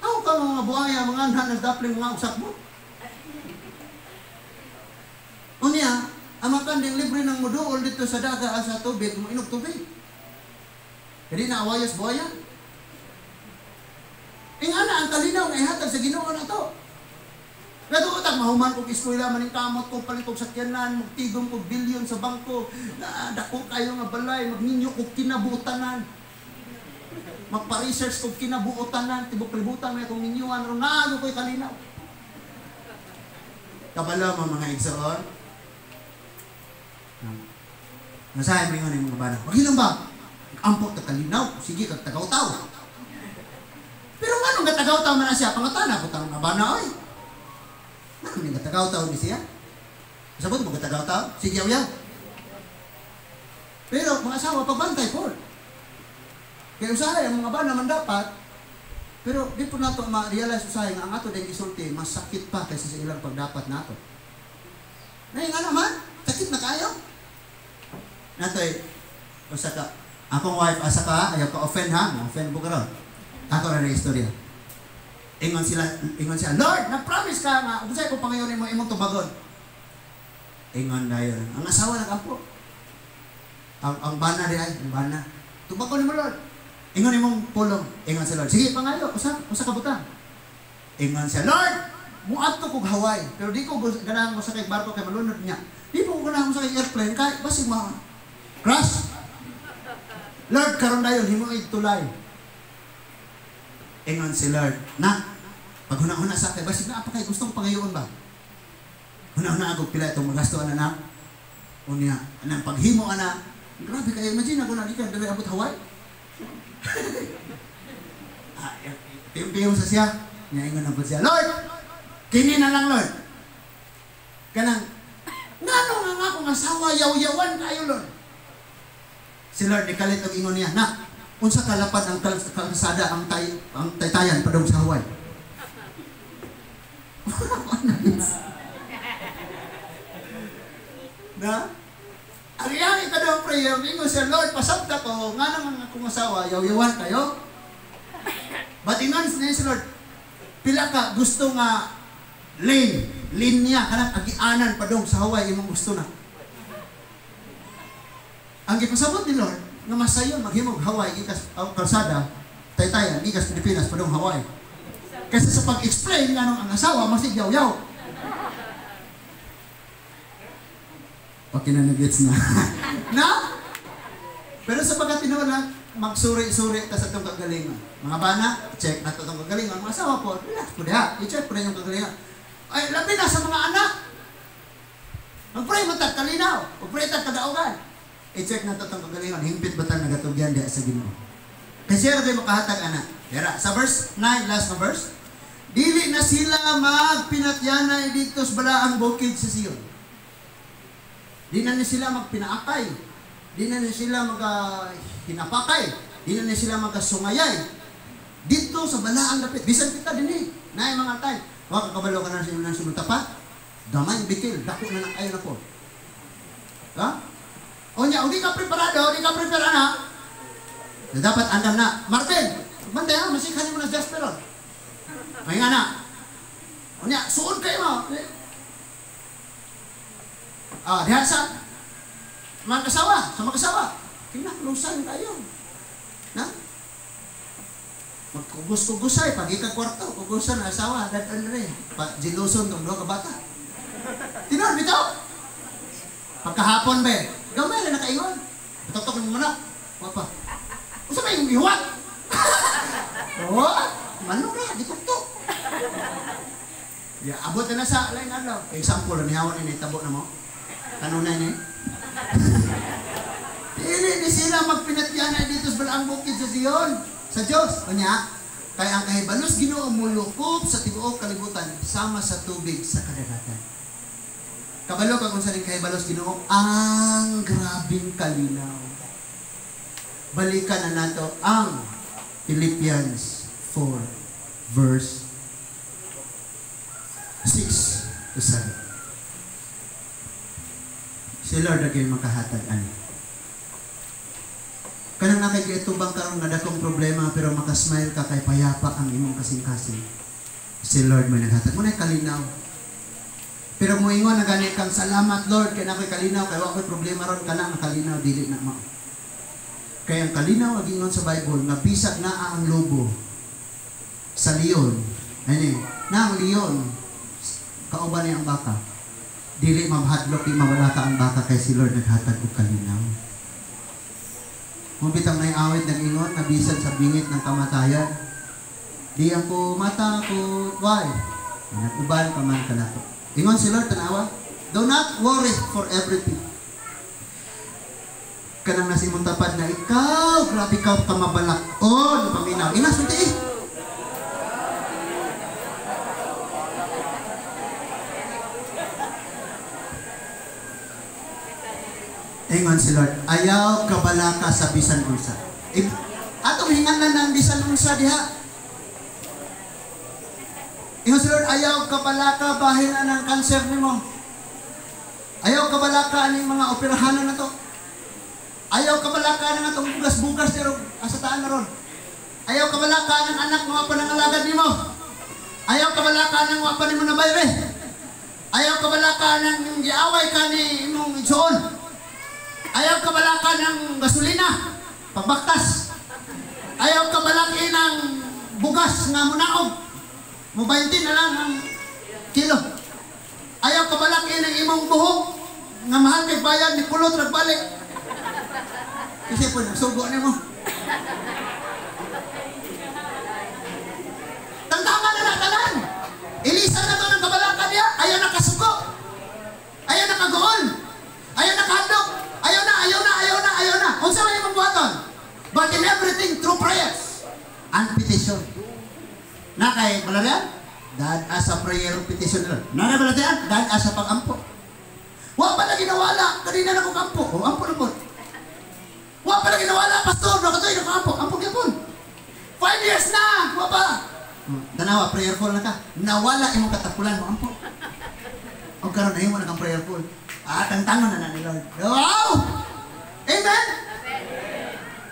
Aw ka mga buhaya, mga anak, nagdapling mga usak mo. Unya, ang mga kanding libre ng muduol dito sa daga sa tubig, mainog tubig. Hindi na awayos buhaya. Ingana ang kalinaw nga ihatag sa Ginoo na to. Pero utag mahuman kog eskwela maning kamot ko palit og sakyanan, magtigom kog bilyon sa bangko, na dako kayo nga balay, magninyo kog kinabuotanan. Magpa-research kog kinabuotanan, tibok libutan may akong ninyuan ron naa ko'y kalinaw. Kabalo mo mga igsoon. Nasahay mo ingon mga bana. Maghinong ba? Ampot ta kalinaw, sige kag tagaw-taw. Pero nganong gatagaw-taw man na siya, pangatana ko tanong nga bana oy. Ano ni gatagaw-taw ni siya? Sabot mo gatagaw-taw? Sige yaw. Pero mga asawa pagbantay po. Kaya usahay ang mga bana man dapat, pero di po nato ma-realize usahay nga ang ato ding isulti mas sakit pa kaysa sa ilang pagdapat nato. Nay nga naman, sakit na kayo. Natoy usa ka akong wife asa ka ayaw ka offend ha, mo-offend mo karon. Ako ra na istorya. Ingon siya, Lord, nag-promise ka nga, unsay ko pangayon nimo imong tubagon. Ingon dayon. Ang asawa nagampo. Ang bana di ay, ang bana. Tubagon nimo Lord. Ingon imong pulong. Ingon si Lord, sige pangayo, usa ka butang. Ingon siya, Lord, muadto kog Hawaii, pero di ko ganahan mo sakay barko kay malunod niya. Di po ko ganahan mo sakay airplane kay basig ma crash. Lord, karon dayon himo tulay. Ingon si Lord, na paghuna-huna sa kay basig naa pa kay gustong pangayoon ba? Huna-huna ako pila itong magasto ana na. Unya, anang paghimo ana. Grabe kayo, imagine ako na gikan diri abot Hawaii. Piyong-piyong sa siya. Nya ingon na pud siya, Lord, kini na lang Lord. Kanang ngano nga nga akong asawa yaw-yawan kayo Lord. Si Lord nikalit og ingon niya, na unsa kalapad ang kalsada ang taytayan padung sa Hawaii. Na? Ang iyang ikadawang prayer, ingon siya, Lord, pasabta ko, nga naman akong asawa, yaw-yawan kayo. But ingon niya si Lord, pila ka gusto nga lane, linya, kanang agianan padung sa Hawaii, imong gusto na. Ang gipasabot ni Lord, Nga masayon maghimog Hawaii gikas kalsada, Taytayan gikas Pilipinas padung Hawaii. Kasi sa pag-explain nganong ang asawa masig yaw-yaw. Okay na nag-gets na. Na? Pero sa pagkatinuod lang, magsuri-suri ta sa itong kagalingon. Mga bana, check na itong kagalingon. Mga asawa po, relax po diha. I-check po na yung kagalingon. Ay, labi na sa mga anak. Mag-pray mo tag kalinaw. Mag-pray tag kadaugan. I-check na itong kagalingon. Hingpit ba tang nagatugyan diha sa Ginoo? Kasi siya kayo makahatag, anak. Tera, sa verse 9, last na verse, dili na sila magpinatyanay dito sa balaang bukid sa Sion. Di na sila magpinaakay. Di na sila maghinapakay. Di na sila magasungayay. Dito sa balaang dapit. Bisan kita din eh. Naay mga tay. Wa kakabalo ka na sa inyong sumutapat. Gamay bikil. Dako na lang kayo na po. Ha? O niya, hindi ka preparado, hindi ka preparado na. Dapat andam na. Martin, bantay ha, masikhanin mo na Jasperon. May nga na. O niya, suod kayo mo. Ah, diha sa mga kasawa, sa mga kasawa. Kinaklusan kayo. Na? Magkugos-kugosay, pag ikakwarto, kugusan ang asawa, dad-an rin. Pa, jiluson tong duha ka bata. Tinuod, bitaw! Pagkahapon ba eh? Gamay na nakaingon. Patutok mo manok. Wapa. Usa ba yung iwat? Oo, manok na, dituktok. Ya, abot na sa lain adlaw. Example, nihawan ni tabo na mo. Kanunay ni. Dili ni sila magpinatyanay dito sa balaang bukid sa Sion, sa Dios. Unya, kay ang kahibalos Ginoo molukop sa tibuok kalibutan sama sa tubig sa kadagatan. Kabalo ka kung sa ning kahibalos Ginoo ang grabing kalinaw. Balikan na nato ang Philippians 4 verse 6 to 7. Si Lord agay makahatag ani. Kanang nakikitubang karon nga dakong problema pero makasmile ka kay payapa ang imong kasing-kasing. Si Lord may naghatag mo na kalinaw. Pero moingon na gani kang salamat Lord kay nakoy kalinaw kay wa koy problema ron kana ang kalinaw dili na mao. Kay ang kalinaw ang giingon sa Bible nga bisag naa ang lobo sa leon. Ani, na ang leon kauban niya ang baka. Dili mabhadlok di mawala ka ang baka kay si Lord naghatag og kalinaw. Mabitang nay awit nag-ingon na bisan sa bingit ng kamatayan. Di ako matakot. Why? Nag-uban pa man kanato. Ingon si Lord, tanawa. Do not worry for everything. Kanang nasa imong tapad na ikaw, grabe ka kamabalak-on, paminaw. Ina, sulti eh. Ingon si Lord, ayaw kabalaka sa bisan unsa. Atong hingalan ng bisan unsa diha. Ingon si Lord, ayaw kabalaka bahin na ng kanser nimo. Ayaw kabalaka aning mga operahanan na to. Ayaw kabalaka ng atong bugas-bugas pero asa taan na ron. Ayaw kabalaka ng anak mga panangalagad nimo. Ayaw kabalaka ng wa pa nimo na bayre. Ayaw kabalaka ng giaway ka ni imong igsoon. Ayaw kabalaka ng gasolina, pagbaktas. Ayaw kabalaki ng bugas nga munaog. Mo 20 na lang ang kilo. Ayaw kabalaki ng imong buhok nga mahal kay bayad ni kulot rag balik. Kasi po nagsugo nimo. Tangtangan na tanan. Ilisan na to ng kabalaka niya. Ayaw na kasuko. Ayaw na kagool. Ayaw na kahadlok. Ayaw na, ayaw na, ayaw na, ayaw na. Unsa man imong buhaton? But in everything through prayers and petition. Na kay balarian? Dad asa prayer petition nila. Na kay balarian? Dad asa pag-ampo. Wa pa lagi nawala, kanina na ko kampo. O ampo na po. Wa pa lagi nawala, pastor, na katoy na kampo. Ampo gyapon. 5 years na, wa pa. Tanawa, prayerful na ka. Nawala imong katapulan mo ampo. Og karon ay mo na kang prayerful. Ah, tangtangon na na ni Lord. Wow! Amen?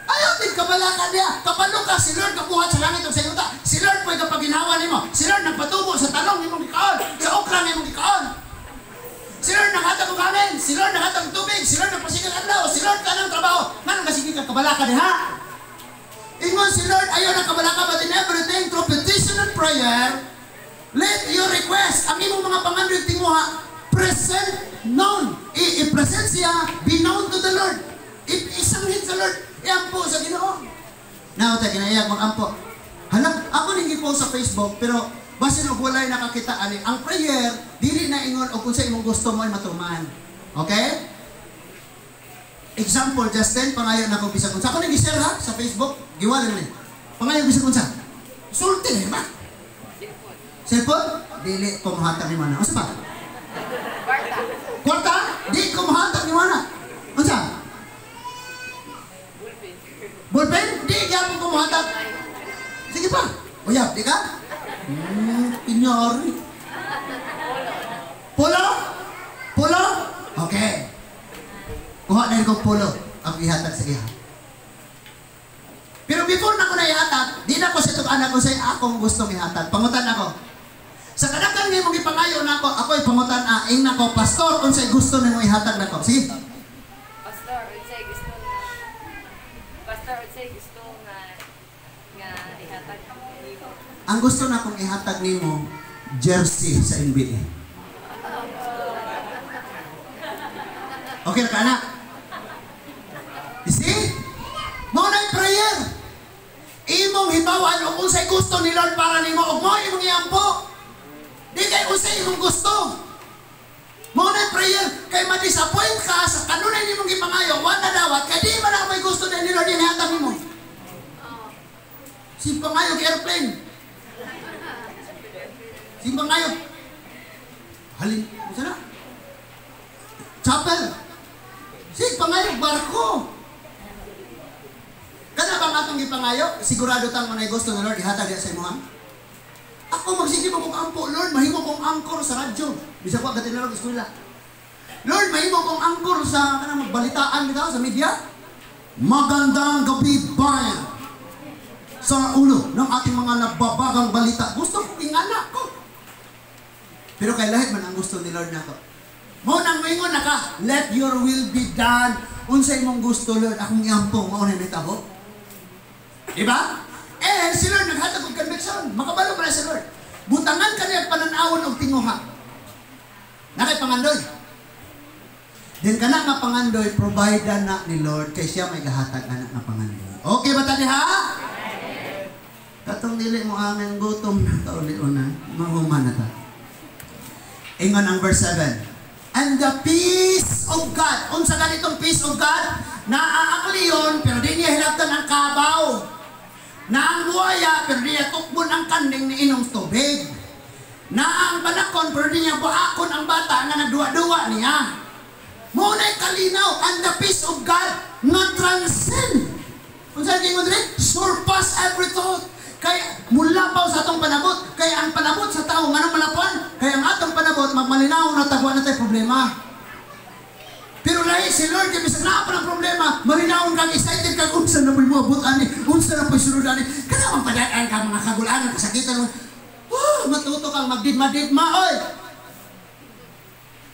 Ayaw din kabalaka niya. Kabalo ka, si Lord kabuhat sa langit o sa yuta. Si Lord po'y kapaginawa nimo. Si Lord nagpatubo sa talong nimong gikaon, sa okra nimong gikaon. Si Lord naghatag og hangin, si Lord naghatag og tubig, si Lord nagpasigag adlaw, si Lord kanang trabaho. Nganong kasige ka kabalaka diha. Ingon si Lord, ayaw na kabalaka, but in everything, through petition and prayer, let your request, ang imong mga pangandoy tinguha, present known. I-present siya, be known to the Lord. Isanghid sa Lord, iampo sa Ginoo. Now, tayo kinaiyak mag-ampo. Hala, ako ning gi-post sa Facebook, pero basin og walay nakakita ani, ang prayer, dili na ingon og kung sa imong gusto mo ay matuman. Okay? Example, Justin, pangayo na ko bisag unsa. Ako ning gi-share ha sa Facebook, giwala na ni. Pangayo bisag unsa. Sulti na ba? Cellphone? Dili ko mohatag ni mana. Unsa pa? Kwarta. Kwarta? Di ko mohatag ni mana. Unsa? Ballpen. Ballpen? Di gyapon ko mohatag. Sige pa. Uyab, di ka? Pinyori. Polo? Polo? Okay. Kuha na ko polo ang ihatag sa iya. Pero before na ko na ihatag, di na ko sa itong anak ko sa akong gustong ihatag. Pangutan ako. Sa kadaghan nga imong gipangayo nako, ako ipangutan a ing nako, "Pastor, unsay gusto nimo ihatag nako?" Sige. Pastor, unsay gusto nga nga ihatag nimo? Ang gusto na kong ihatag nimo, jersey sa NBA. Okay na ka, anak? You see? Mao na prayer. Imong hibawan og unsay gusto ni Lord para nimo ug mo imong iampo. Di kay unsay imong gusto. Mao na prayer kay ma-disappoint ka sa kanunay nimong gipangayo, wa na dawat kay di man na may gusto ni Lord ihatag nimo. Si pangayo airplane. Si pangayo halin, unsa na? Chapel. Si pangayo barko. Kana bang atong gipangayo? Sigurado tang manay gusto ng Lord ihatag diya sa imuha. Ako magsige mo kong ampo, "Lord, mahimo kong anchor sa radyo." Bisag wa gatinarog eskwela. "Lord, mahimo kong anchor sa kanang magbalitaan bitaw sa media. Magandang gabi, bayan. Sa ulo ng ating mga nababagang balita." Gusto ko ingana ko. Pero kay lahi man ang gusto ni Lord nako. Mao nang moingon na ka, "Let your will be done." Unsa imong gusto, Lord, akong iampo, mao na mitabo. Di ba? Eh, si Lord naghatag og conviction. Makabalo pa na si Lord. Butangan ka niya pananawon og tinguha. Nakay pangandoy. Then kana nga pangandoy, provide na ni Lord kay siya may gahatag ana nga pangandoy. Okay ba tani ha? Katong dili mo amen, gutom na kauli una, mahuman na ta. Ingon ang verse 7. And the peace of God. Unsa ganitong peace of God? Naa ang leon, pero di niya hilabtan ang kabaw. Naa ang buaya, pero di niya tukbon ang kanding ni inom tubig. Naa ang banakon, pero di niya buakon ang bata nga nagduwa-duwa niya. Mao na'y kalinaw, and the peace of God nga transcend. Unsa ingon diri? Surpass every thought. Kay mulapaw sa atong panabot, kay ang panabot sa tao nganong malapan, kay ang atong panabot magmalinaw na tagwa na tay problema. Pero lahi si Lord kay bisag naa pa ng problema, malinawon kang excited kang unsa na po'y moabot ani, unsa na po'y sunod ani. Kana man padaan ka mga kagulanan, kasakitan mo. Oh, matuto kang magdidma-didma oy.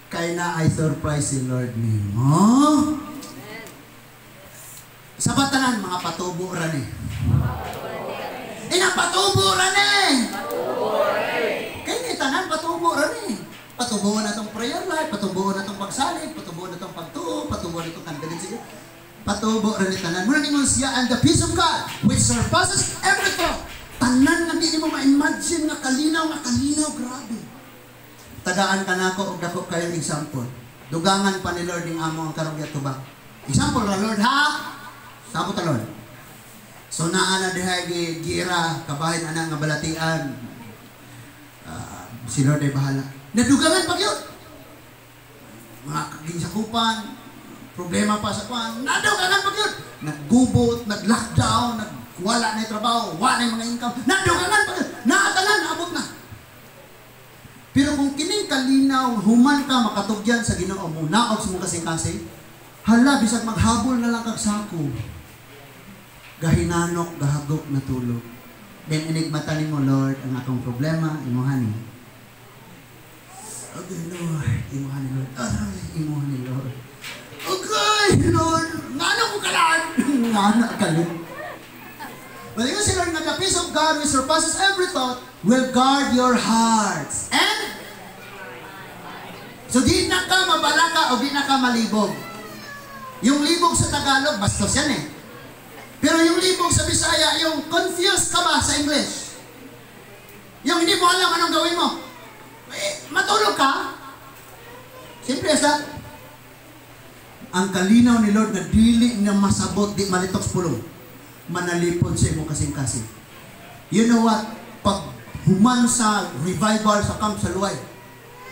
Kay na ay surprise si Lord nimo. Sa batanan mga patubo ra ni. Ina, patubo ra ni. Kay ni tanan patubo ra ni. Patubuon na tong prayer life, patubuon na tong pagsalig, patubuon na tong pagtuo, patubuon na tong confidence. Sige. Patubo ra ni tanan. Muna ningon siya, and the peace of God, which surpasses every thought. Tanan nga di nimo ma-imagine nga kalinaw, grabe. Tagaan ka nako og dako kayong example. Dugangan pa ni Lord ning amo ang karong tubag. Example ra, Lord, ha. Sabot ta, Lord. So naa na diha gi gira kabahin ana nga balatian. Ah, si Lord ay bahala. Nadugangan pa gyud. Mga ginsakupan, problema pa sa kwan, nadugangan pa gyud. Naggubot, nag-lockdown, nagwala na yung trabaho, wala na yung mga income. Nadugangan pa gyud. Naatanan, naabot na. Pero kung kining kalinaw, human ka makatugyan sa Ginoo mo, naog sa mong kasing-kasing, hala, bisag maghabol na lang kag sako. Gahinanok, gahagok na tulog. Then inigmata nimo, "Lord, ang akong problema, imuha ni. Okay, Lord, imuha ni Lord. Aray, imuha ni Lord. Okay, Lord, ngano ko kalaan?" Nga anak kalit. But yun si Lord nga the peace of God which surpasses every thought will guard your hearts. And so di na ka mabalaka o di na ka malibog. Yung libog sa Tagalog, bastos yan eh. Pero yung libog sa Bisaya, yung confused ka ba sa English? Yung hindi mo alam anong gawin mo. Eh, matulog ka? Simple as that. Ang kalinaw ni Lord na dili na masabot, di malitok sa pulong. Manalipod sa imong kasing-kasing. You know what? Pag human sa revival sa camp sa Luay,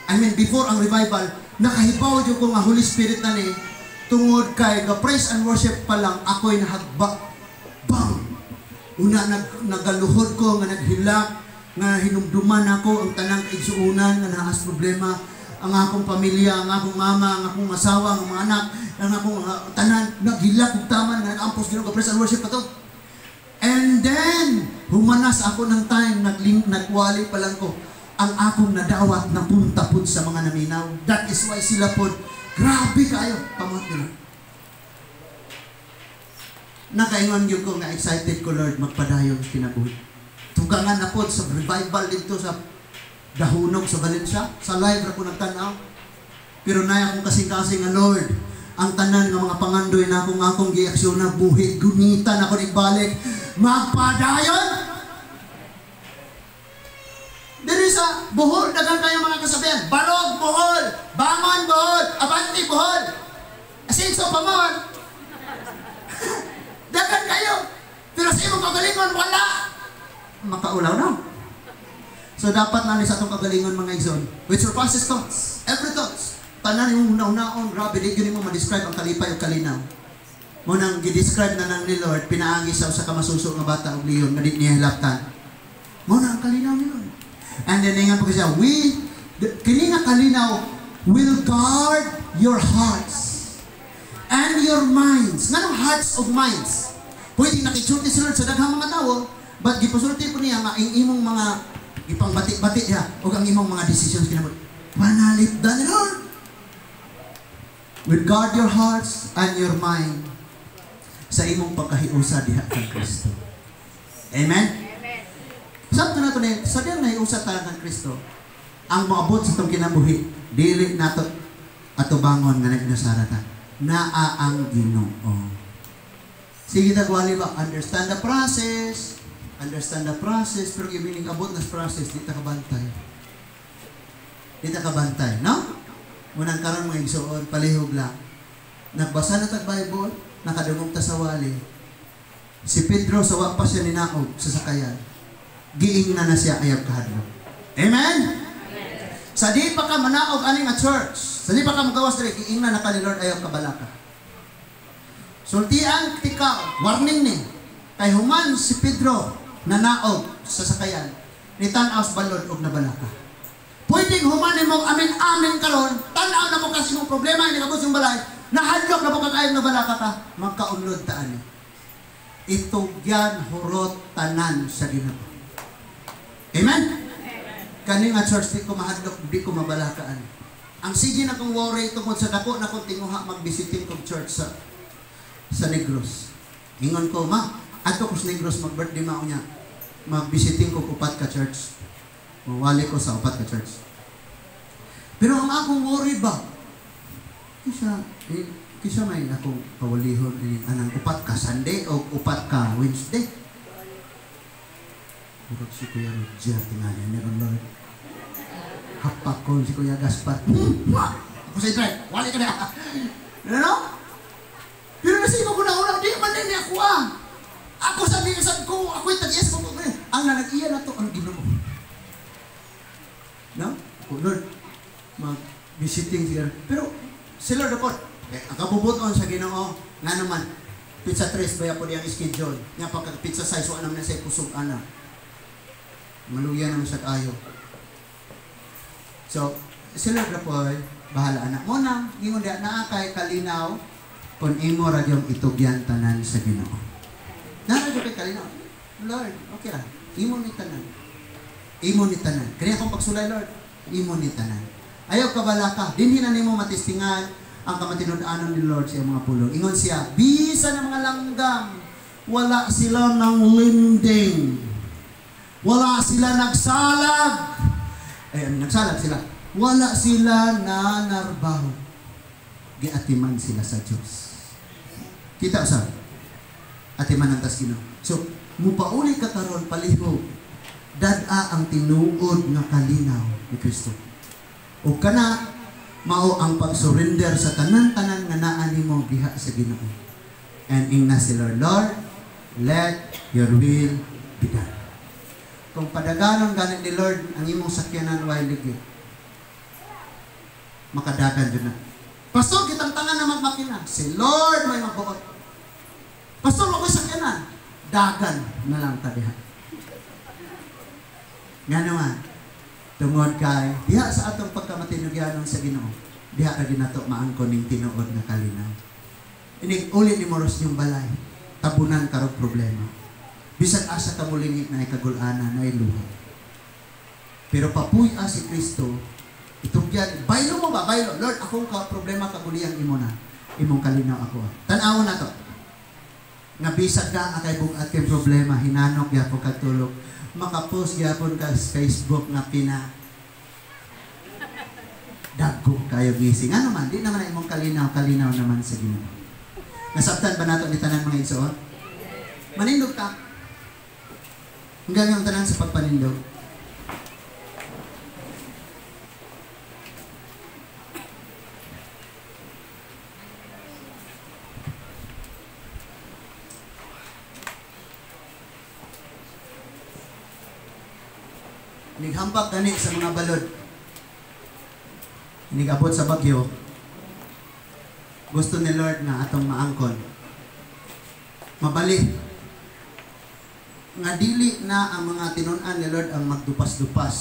I mean, before ang revival, nakahibaw jud ko nga Holy Spirit na ni, tungod kay ga praise and worship pa lang, ako'y nahagba. Bang! Una, nagaluhod ko, nga naghilak, nga hinumduman ako ang tanang kaigsuunan, nga naas problema, ang akong pamilya, ang akong mama, ang akong asawa, ang mga anak, ang akong tanan, naghilak ug taman, nga nag-ampos Ginoo, praise and worship pa to. And then, humanas ako ng time, nagwali pa lang ko, ang akong nadawat na punta pud sa mga naminaw. That is why sila pod, grabe kayo, pamot nila. Nakaingon gyud ko nga excited ko, Lord, magpadayon kinabuhi. Tugangan na pod sa revival dito sa Dahunog sa Valencia, sa live ra ko nagtan-aw. Pero naya akong kasing-kasing nga Lord, ang tanan nga mga pangandoy na akong akong giaksyon na buhi, gunitan ako ni balik, magpadayon! Diri sa Bohol, daghan kayo mga kasabihan. Barog, Bohol! Bangon, Bohol! Abante, Bohol! Asinso, Pamon! Daghan kayo! Pero sa imong kagalingon, wala! Makaulaw na. So dapat na ni sa atong kagalingon, mga igsoon, which surpasses thoughts, every thoughts. Tanan imong hunahunaon, grabe, di gyud nimo ma-describe ang kalipay o kalinaw. Mo nang gi-describe na nang ni Lord, pinaagi sa usa ka masuso nga bata og leon nga di niya hilabtan. Mo na ang kalinaw ni Lord. And then ingon pa siya, kini nga kalinaw will guard your hearts and your minds. Nganong hearts of minds? Pwede nakisulti si Lord sa daghang mga tao, but gipasulti po niya nga ang imong mga ipangbati-bati niya o ang imong mga decisions kinabuhi. Panalipdan ni Lord. Will guard your hearts and your mind sa imong pagkahiusa diha kang Kristo. Amen? Amen. Sabto na to ni, sa diyang nahiusa ta kang Kristo, ang moabot sa itong kinabuhi, dili nato atubangon nga nag-inusara ta. Naa ang Ginoo. Sige tagwali ba, understand the process, understand the process, pero ibining abot na sa process, di ta kabantay. Di ta kabantay, no? Munang karon, mga igsoon, palihog lang. Nagbasa na tag Bible, nakadungog ta sa wali. Si Pedro, sa wa pa siya ninaog sa sakayan, giingna na siya, "Ayaw kahadlok." Amen? Sa di pa ka manaog ani nga church, sa di pa ka magawas diri, giingna na ka ni Lord, "Ayaw kabalaka." Sultian tika, warning ni. Kay human si Pedro nanaog sa sakayan, nitan-aw sa balod og nabalaka. Pwedeng human nimo amin-amin karon, tan-aw na mo kasi mong problema, hindi ka yung balay, nahadlok na mo kakaayong nabalaka ka, magkaunlod ta ani. Itugyan hurot tanan sa Ginoo. Amen? Kani nga church, di ko mahadlok, di ko mabalakaan. Ang sige na kong worry tungkol sa dako na kong tinguha mag-visiting kong church sa Negros. Ingon ko, "Ma, adto ko sa Negros, mag-birthday ma niya. Mag-visiting ko upat ka church. Wali ko sa upat ka church." Pero ang akong worry ba, kisa, eh, kisa may akong pawalihon ini anang upat ka Sunday o upat ka Wednesday. Murag si Kuya Roger tingali ni Lord. Hapak ko si Kuya Gaspar. Ako sa drive, wali ka na. Ano? Pero nasibo ko na una, di man din ako ah. Ako sa di sa ko, ako'y tag-yes ko. Ang nanag-iya na to, ang Ginoo. No? Ako, "Lord, mag-visiting siya." Pero, si Lord ako, eh, ang kabubuton sa Ginoo, nga naman, pizza 3 ba po niyang schedule. Nga pagka pizza size, wala naman na sa kusog ana. Maluya naman siya kayo. So, si Lord na po, bahala na. Muna, ingon diya, naa kay kalinaw, kung imo ra yung itugyan tanan sa Ginoo. Naa kay kalinaw. Lord, okay ra. Imo ni tanan. Imo ni tanan. Kaya akong pagsulay, Lord, imo ni tanan. Ayaw kabalaka. Dinhi na nimo matistingan ang kamatinud-anon ni Lord sa iyang mga pulong. Ingon siya, bisan ang mga langgam, wala sila ng linding. Wala sila nagsalag. Eh, nagsalag sila. Wala sila nanarbaho. Giatiman sila sa Diyos. Kita sa atiman ang tas Ginoo. So, mupauli ka karon palihog, dad-a ang tinuod nga kalinaw ni Kristo. O kana mao ang pag-surrender sa tanan-tanan nga naa nimo diha sa Ginoo. And ingna si Lord, Lord, let your will be done. Kung padaganon gani ni Lord ang imong sakyanan way ligi, makadagan jud na. Pastor, kitang tangan na magmakina. Si Lord may magbuot. Pastor, wa ko'y sakyanan. Dagan na lang ta diha. Nga naman, tungod kay diha sa atong pagkamatinugyanon sa Ginoo, diha ra ginato maangkon ning tinuod nga kalinaw. Inig uli ni Moros yung balay, tabunan karog problema. Bisan asa ka mulingit na ikagulana na iluha. Pero papuy-a si Kristo, itugyan, baylo mo ba? Baylo. Lord, akong ka problema kaguliyang imo na. Imong kalinaw ako. Tan-awon na to. Nga bisag ka akay bugat kay problema, hinanok gyapon ka tulog. Makapost gyapon ka sa Facebook nga pina dagko kayo gising. Ano man, di naman na imong kalinaw, kalinaw naman sa Ginoo. Nasabtan ba nato ni tanan mga igsoon? Manindog ka. Hanggang yung tanan sa pagpanindog. Nighampak gani sa mga balod. Nigabot sa bagyo. Gusto ni Lord na atong maangkon. Mabali. Nga dili na ang mga tinun-an ni Lord ang magdupas-dupas.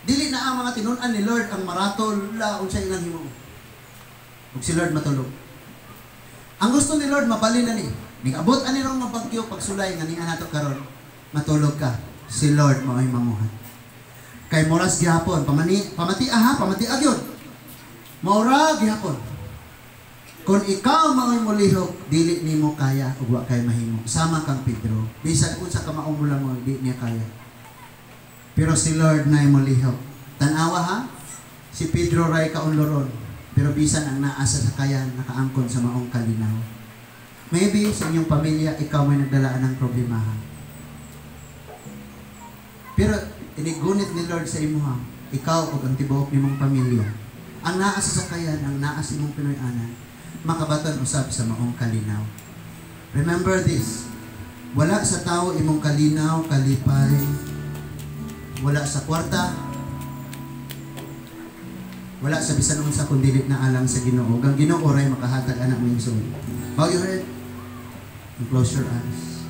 Dili na ang mga tinun-an ni Lord ang maratol la unsa ilang himo. Ug si Lord matulog. Ang gusto ni Lord mabali na ni. Nigabot ani rong mabagyo pagsulay nga niya nato karon. Matulog ka. Si Lord mao'y mamuhat. Kay moras gihapon, pamati aha, pamati agyod. Maura gihapon. Kung ikaw mao'y molihok, dili nimo kaya ug wa kay mahimo. Sama kang Pedro, bisan unsa ka maong mo, di niya kaya. Pero si Lord na'y molihok. Tan-awa ha? Si Pedro ray kaunloron, pero bisan ang naa sa sakayan nakaangkon sa maong kalinaw. Maybe sa inyong pamilya, ikaw may nagdalaan ng problema ha. Pero inigunit ni Lord sa imuha, ikaw ug ang tibuok nimong pamilya. Ang naa sa sakayan, ang naa sa imong Pinoy-anan, makabaton usab sa maong kalinaw. Remember this, wala sa tao imong kalinaw, kalipay, wala sa kwarta, wala sa bisan unsa kun dili na alang sa Ginoo. Ang Ginoo ray makahatag anak mo igsoon. Bow your head and close your eyes.